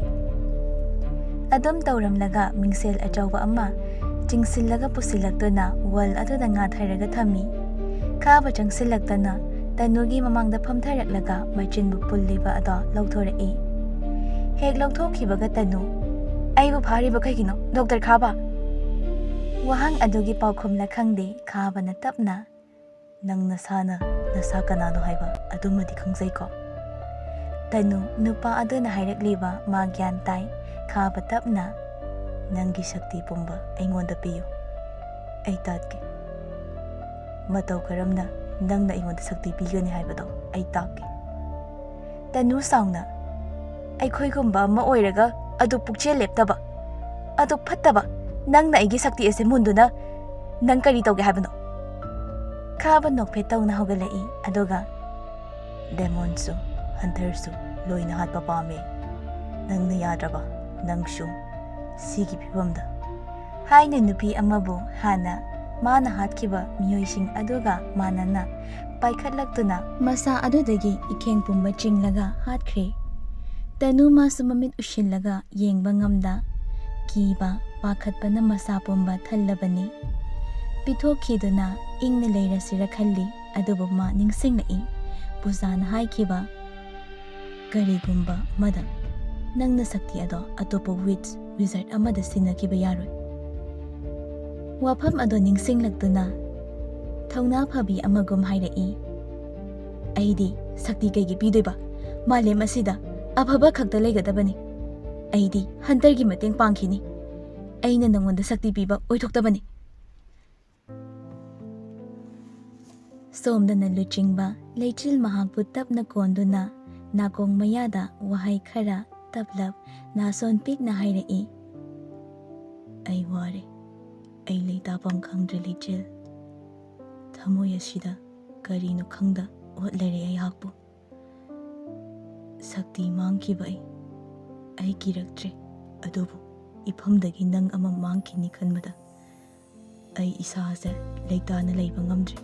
ꯑꯗꯨꯝ ꯇꯧꯔꯝꯂꯒ ꯃꯤꯡꯁꯦꯜ ꯑꯆꯧꯕ ꯑꯃ ꯆꯤꯡꯁꯤꯜꯂꯒ ꯄꯨꯁꯤꯜꯂꯛꯇꯨꯅ ꯋꯥꯜ ꯑꯗꯨꯗ ꯉꯥꯊꯔꯒ ꯊꯝꯃꯤ꯫ ꯈꯥꯕ ꯆꯪꯁꯤꯜꯂꯛꯇꯅ ꯇꯅꯨꯒꯤ ꯃꯃꯥꯡꯗ ꯐꯝꯊꯔꯛꯂꯒ ꯃꯆꯤꯟꯕꯨ ꯄꯨꯜꯂꯤꯕ ꯑꯗꯣ ꯂꯧꯊꯣꯔꯛꯏ꯫ ꯍꯦꯛ ꯂꯧꯊꯣꯛꯈꯤꯕꯒ ꯇꯅꯨ, "ꯑꯩꯕꯨ ꯐꯥꯔꯤꯕ ꯀꯩꯒꯤꯅꯣ, ꯗꯣꯛꯇꯔ ꯈꯥꯕ?" ꯋꯥꯍꯪ ꯑꯗꯨꯒꯤ ꯄꯥꯎꯈꯨꯝꯂ ꯈꯪꯗꯦ, ꯈꯥꯕꯅ ꯇꯞꯅ, "ꯅꯪ ꯅꯁꯥꯅ ꯅꯁꯥ ꯀꯅꯥꯅꯣ ꯍꯥꯏꯕ ꯑꯗꯨꯃꯗꯤ ꯈꯪꯖꯩꯀꯣ?" ꯇꯅꯨ, ꯅꯨꯄꯥ ꯑꯗꯨꯅ ꯍꯥꯏꯔꯛꯂꯤꯕ ꯃꯥ ꯒ꯭ꯌꯥꯟ ꯇꯥꯏ꯫ ꯈꯥꯕ ꯇꯞꯅ, "ꯅꯪꯒꯤ ꯁꯛꯇꯤ ꯄꯨꯝꯕ ꯑꯩꯉꯣꯟꯗ ꯄꯤꯌꯨ꯫ ꯑꯩ ꯇꯥꯠꯀꯦ꯫ ꯃꯇꯧ ꯀꯔꯝꯅ ꯅꯪꯅ ꯑꯩꯉꯣꯟꯗ ꯁꯛꯇꯤ ꯄꯤꯒꯅꯤ ꯍꯥꯏꯕꯗꯣ ꯑꯩ ꯇꯥꯛꯀꯦ꯫" ꯇꯅꯨ ꯁꯥꯎꯅ, "ꯑꯩꯈꯣꯏꯒꯨꯝꯕ ꯑꯃ ꯑꯣꯏꯔꯒ ꯑꯗꯨ ꯄꯨꯛꯆꯦꯜ ꯂꯦꯞꯇꯕ, ꯑꯗꯨ ꯐꯠꯇꯕ, ꯅꯪꯅ ꯑꯩꯒꯤ ꯁꯛꯇꯤ ꯑꯁꯤ ꯃꯨꯟꯗꯨꯅ ꯅꯪ ꯀꯔꯤ ꯇꯧꯒꯦ ꯍꯥꯏꯕꯅꯣ?" ꯈꯥꯕ ꯅꯣꯛꯐꯦꯠ ꯇꯧꯅ ꯍꯧꯒꯠꯂꯛꯏ, ꯑꯗꯨꯒ, "ꯗꯦꯃꯣꯟꯁꯨ, ꯍꯟꯇꯔꯁꯨ ꯂꯣꯏꯅ ꯍꯥꯠꯄ ꯄꯥꯝꯃꯤ꯫ ꯅꯪꯅ ꯌꯥꯗ꯭ꯔꯕ, ꯅꯪꯁꯨ ꯁꯤꯒꯤ ꯐꯤꯕꯝꯗ?" ꯍꯥꯏꯅ ꯅꯨꯄꯤ ꯑꯃꯕꯨ ꯍꯥꯟꯅ ꯃꯥꯅ ꯍꯥꯠꯈꯤꯕ ꯃꯤꯑꯣꯏꯁꯤꯡ ꯑꯗꯨꯒ ꯃꯥꯟꯅꯅ ꯄꯥꯏꯈꯠꯂꯛꯇꯨꯅ ꯃꯁꯥ ꯑꯗꯨꯗꯒꯤ ꯏꯈꯦꯡ ꯄꯨꯝꯕ ꯆꯤꯡꯂꯒ ꯍꯥꯠꯈ꯭ꯔꯦ꯫ ꯇꯅꯨ ꯃꯥꯁꯨ ꯃꯃꯤꯠ ꯎꯏꯁꯤꯜꯂꯒ ꯌꯦꯡꯕ ꯉꯝꯗ ꯀꯤꯕ, ꯄꯥꯈꯠꯄꯅ ꯃꯁꯥ ꯄꯨꯝꯕ ꯊꯜꯂꯕꯅꯤ꯫ ꯄꯤꯊꯣꯛꯈꯤꯗꯨꯅ ꯏꯪꯅ ꯂꯩꯔꯁꯤꯔ ꯈꯜꯂꯤ, ꯑꯗꯨꯕꯨ ꯃꯥ ꯅꯤꯡꯁꯤꯡꯂꯛꯏ꯫ ꯄꯨꯖꯥꯅ ꯍꯥꯏꯈꯤꯕ, "ꯀꯔꯤꯒꯨꯝꯕ ꯑꯃꯗ ꯅꯪꯅ ꯁꯛꯇꯤ ꯑꯗꯣ ꯑꯇꯣꯞꯄ ꯋꯤꯠꯆ, ꯋꯤꯖꯥꯔꯗ ꯑꯃꯗ ꯁꯤꯟꯅꯈꯤꯕ ꯌꯥꯔꯣꯏ꯫" ꯋꯥꯐꯝ ꯑꯗꯣ ꯅꯤꯡꯁꯤꯡꯂꯛꯇꯨꯅ ꯊꯧꯅꯥ ꯐꯕꯤ ꯑꯃꯒꯨꯝ ꯍꯥꯏꯔꯛꯏ, "ꯑꯩꯗꯤ ꯁꯛꯇꯤ ꯀꯩꯒꯤ ꯄꯤꯗꯣꯏꯕ? ꯃꯥꯂꯦꯝ ꯑꯁꯤꯗ ꯑꯐꯕ ꯈꯛꯇ ꯂꯩꯒꯗꯕꯅꯤ꯫ ꯑꯩꯗꯤ ꯍꯟꯇꯔꯒꯤ ꯃꯇꯦꯡ ꯄꯥꯡꯈꯤꯅꯤ꯫ ꯑꯩꯅ ꯅꯉꯣꯟꯗ ꯁꯛꯇꯤ ꯄꯤꯕ ꯑꯣꯏꯊꯣꯛꯇꯕꯅꯤ꯫" ꯁꯣꯝꯗꯅ ꯂꯨꯆꯤꯡꯕ ꯂꯩꯆꯤꯜ ꯃꯍꯥꯛꯄꯨ ꯇꯞꯅ ꯀꯣꯟꯗꯨꯅ ꯅꯥꯀꯣꯡ ꯃꯌꯥꯗ ꯋꯥꯍꯩ ꯈꯔ ꯇꯞꯂꯞ ꯅꯥꯁꯣꯟ ꯄꯤꯛꯅ ꯍꯥꯏꯔꯛꯏ, "ꯑꯩ ꯋꯥꯔꯦ꯫ ꯑꯩ ꯂꯩꯇꯥꯐꯝ ꯈꯪꯗ꯭ꯔꯦ ꯂꯩꯆꯤꯜ꯫ ꯊꯃꯣꯏ ꯑꯁꯤꯗ ꯀꯔꯤꯅꯣ ꯈꯪꯗ ꯑꯣꯠ ꯂꯩꯔꯦ ꯑꯩꯍꯥꯛꯄꯨ꯫ ꯁꯛꯇꯤ ꯃꯥꯡꯈꯤꯕ ꯑꯩ, ꯑꯩ ꯀꯤꯔꯛꯇ꯭ꯔꯦ꯫ ꯑꯗꯨꯕꯨ ꯏꯐꯝꯗꯒꯤ ꯅꯪ ꯑꯃ ꯃꯥꯡꯈꯤꯅꯤ ꯈꯟꯕꯗ ꯑꯩ ꯏꯁꯥꯁꯦ ꯂꯩꯇꯥꯅ ꯂꯩꯕ ꯉꯝꯗ꯭ꯔꯦ꯫"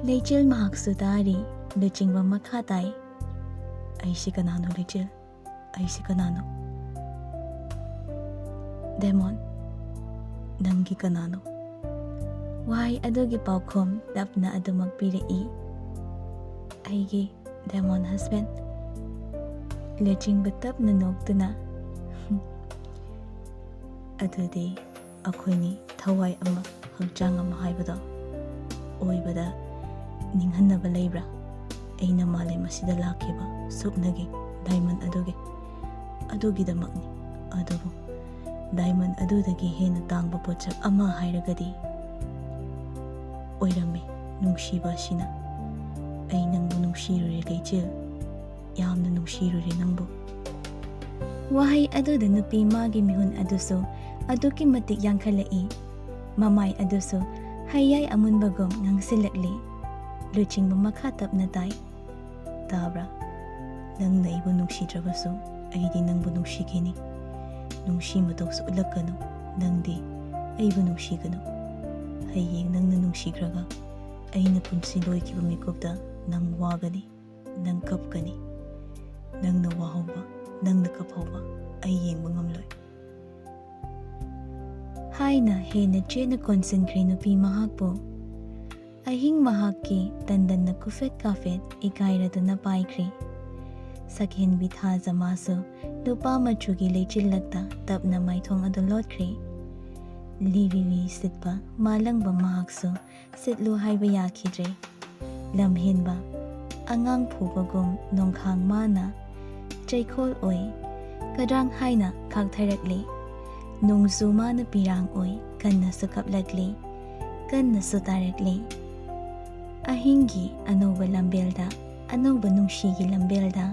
ꯂꯩꯆꯤꯜ ꯃꯍꯥꯛꯁꯨ ꯇꯥꯔꯤ꯫ ꯂꯨꯆꯤꯡꯕ ꯃꯈꯥ ꯇꯥꯏ, "ꯑꯩꯁꯤ ꯀꯅꯥꯅꯣ ꯂꯩꯆꯤꯜ? ꯑꯩꯁꯤ ꯀꯅꯥꯅꯣ?" "ꯗꯦꯃꯣꯟ, ꯅꯪꯒꯤ ꯀꯅꯥꯅꯣ?" ꯋꯥꯍꯩ ꯑꯗꯨꯒꯤ ꯄꯥꯎꯈꯨꯝ ꯇꯞꯅ ꯑꯗꯨꯃꯛ ꯄꯤꯔꯛꯏ, "ꯑꯩꯒꯤ ꯗꯦꯃꯣꯟ ꯍꯁꯕꯦꯟ꯫" ꯂꯨꯆꯤꯡꯕ ꯇꯞꯅ ꯅꯣꯛꯇꯨꯅ, "ꯑꯗꯨꯗꯤ ꯑꯩꯈꯣꯏꯅꯤ ꯊꯋꯥꯏ ꯑꯃ, ꯍꯛꯆꯥꯡ ꯑꯃ ꯍꯥꯏꯕꯗꯣ ꯑꯣꯏꯕꯗ ꯅꯤꯡꯍꯟꯅꯕ ꯂꯩꯕ꯭ꯔꯥ? ꯑꯩꯅ ꯃꯥꯂꯦꯝ ꯑꯁꯤꯗ ꯂꯥꯛꯈꯤꯕ ꯁꯨꯞꯅꯒꯤ ꯗꯥꯏꯃꯟ ꯑꯗꯨꯒꯤ, ꯑꯗꯨꯒꯤꯗꯃꯛꯅꯤ꯫ ꯑꯗꯨꯕꯨ ꯗꯥꯏꯃꯟ ꯑꯗꯨꯗꯒꯤ ꯍꯦꯟꯅ ꯇꯥꯡꯕ ꯄꯣꯠꯁꯛ ꯑꯃ ꯍꯥꯏꯔꯒꯗꯤ ꯑꯣꯏꯔꯝꯃꯤ ꯅꯨꯡꯁꯤꯕ ꯑꯁꯤꯅ꯫ ꯑꯩ ꯅꯪꯕꯨ ꯅꯨꯡꯁꯤꯔꯨꯔꯦ ꯂꯩꯆꯤꯜ, ꯌꯥꯝꯅ ꯅꯨꯡꯁꯤꯔꯨꯔꯦ ꯅꯪꯕꯨ꯫" ꯋꯥꯍꯩ ꯑꯗꯨꯗ ꯅꯨꯄꯤ ꯃꯥꯒꯤ ꯃꯤꯍꯨꯟ ꯑꯗꯨꯁꯨ ꯑꯗꯨꯛꯀꯤ ꯃꯇꯤꯛ ꯌꯥꯡꯈꯠꯂꯛꯏ꯫ ꯃꯃꯥꯏ ꯑꯗꯨꯁꯨ ꯍꯩꯌꯥꯏ ꯑꯃꯨꯟꯕꯒꯨꯝ ꯉꯥꯡꯁꯤꯜꯂꯛꯂꯤ꯫ ꯂꯨꯆꯤꯡꯕ ꯃꯈꯥ ꯇꯞꯅ ꯇꯥꯏ, "ꯇꯥꯕ꯭ꯔꯥ? ꯅꯪꯅ ꯑꯩꯕꯨ ꯅꯨꯡꯁꯤꯗ꯭ꯔꯕꯁꯨ ꯑꯩꯗꯤ ꯅꯪꯕꯨ ꯅꯨꯡꯁꯤꯈꯤꯅꯤ꯫ ꯅꯨꯡꯁꯤ ꯃꯇꯧꯁꯨ ꯎꯠꯂꯛꯀꯅꯨ, ꯅꯪꯗꯤ ꯑꯩꯕꯨ ꯅꯨꯡꯁꯤꯒꯅꯨ꯫" ꯍꯌꯦꯡ ꯅꯪꯅ ꯅꯨꯡꯁꯤꯈ꯭ꯔꯒ ꯑꯩꯅ ꯄꯨꯟꯁꯤ ꯂꯣꯏꯈꯤꯕ ꯃꯤꯀꯨꯞꯇ ꯅꯪ ꯋꯥꯒꯅꯤ, ꯅꯪ ꯀꯞꯀꯅꯤ꯫ ꯅꯪꯅ ꯋꯥꯍꯧꯕ, ꯅꯪꯅ ꯀꯞꯍꯧꯕ ꯑꯩ ꯌꯦꯡꯕ ꯉꯝꯂꯣꯏ," ꯍꯥꯏꯅ ꯍꯦꯟꯅ ꯆꯦꯠꯅ ꯀꯣꯟꯁꯤꯟꯈ꯭ꯔꯦ ꯅꯨꯄꯤ ꯃꯍꯥꯛꯄꯨ꯫ ꯑꯍꯤꯡ ꯃꯍꯥꯛꯀꯤ ꯇꯟꯗꯟꯅ ꯀꯨꯐꯦꯠ ꯀꯥꯐꯦꯠ ꯏꯀꯥꯏꯔꯗꯨꯅ ꯄꯥꯏꯈ꯭ꯔꯦ꯫ ꯁꯛꯍꯦꯟꯕꯤ ꯊꯥꯖ ꯃꯥꯁꯨ ꯂꯨꯄꯥ ꯃꯆꯨꯒꯤ ꯂꯩꯆꯤꯜꯂꯛꯇ ꯇꯞꯅ ꯃꯥꯏꯊꯣꯡ ꯑꯗꯨ ꯂꯣꯠꯈ꯭ꯔꯦ꯫ ꯂꯤꯔꯤꯔꯤ ꯁꯤꯠꯄ ꯃꯥꯂꯪꯕ ꯃꯍꯥꯛꯁꯨ ꯁꯤꯠꯂꯨ ꯍꯥꯏꯕ ꯌꯥꯈꯤꯗ꯭ꯔꯦ꯫ ꯂꯝꯍꯦꯟꯕ ꯑꯉꯥꯡ ꯐꯨꯕꯒꯨꯝ ꯅꯣꯡꯈꯥꯡ ꯃꯥꯅ ꯆꯩꯈꯣꯜ ꯑꯣꯏ ꯀꯗ꯭ꯔꯥꯡ ꯍꯥꯏꯅ ꯈꯥꯛꯊꯔꯛꯂꯤ꯫ ꯅꯣꯡꯖꯨ ꯃꯥꯅ ꯄꯤꯔꯥꯡ ꯑꯣꯏ ꯀꯟꯅꯁꯨ ꯀꯞꯂꯛꯂꯤ, ꯀꯟꯅꯁꯨ ꯇꯥꯔꯛꯂꯤ꯫ ꯑꯍꯤꯡꯒꯤ ꯑꯅꯧꯕ ꯂꯝꯕꯦꯜꯗ, ꯑꯅꯧꯕ ꯅꯨꯡꯁꯤꯒꯤ ꯂꯝꯕꯦꯜꯗ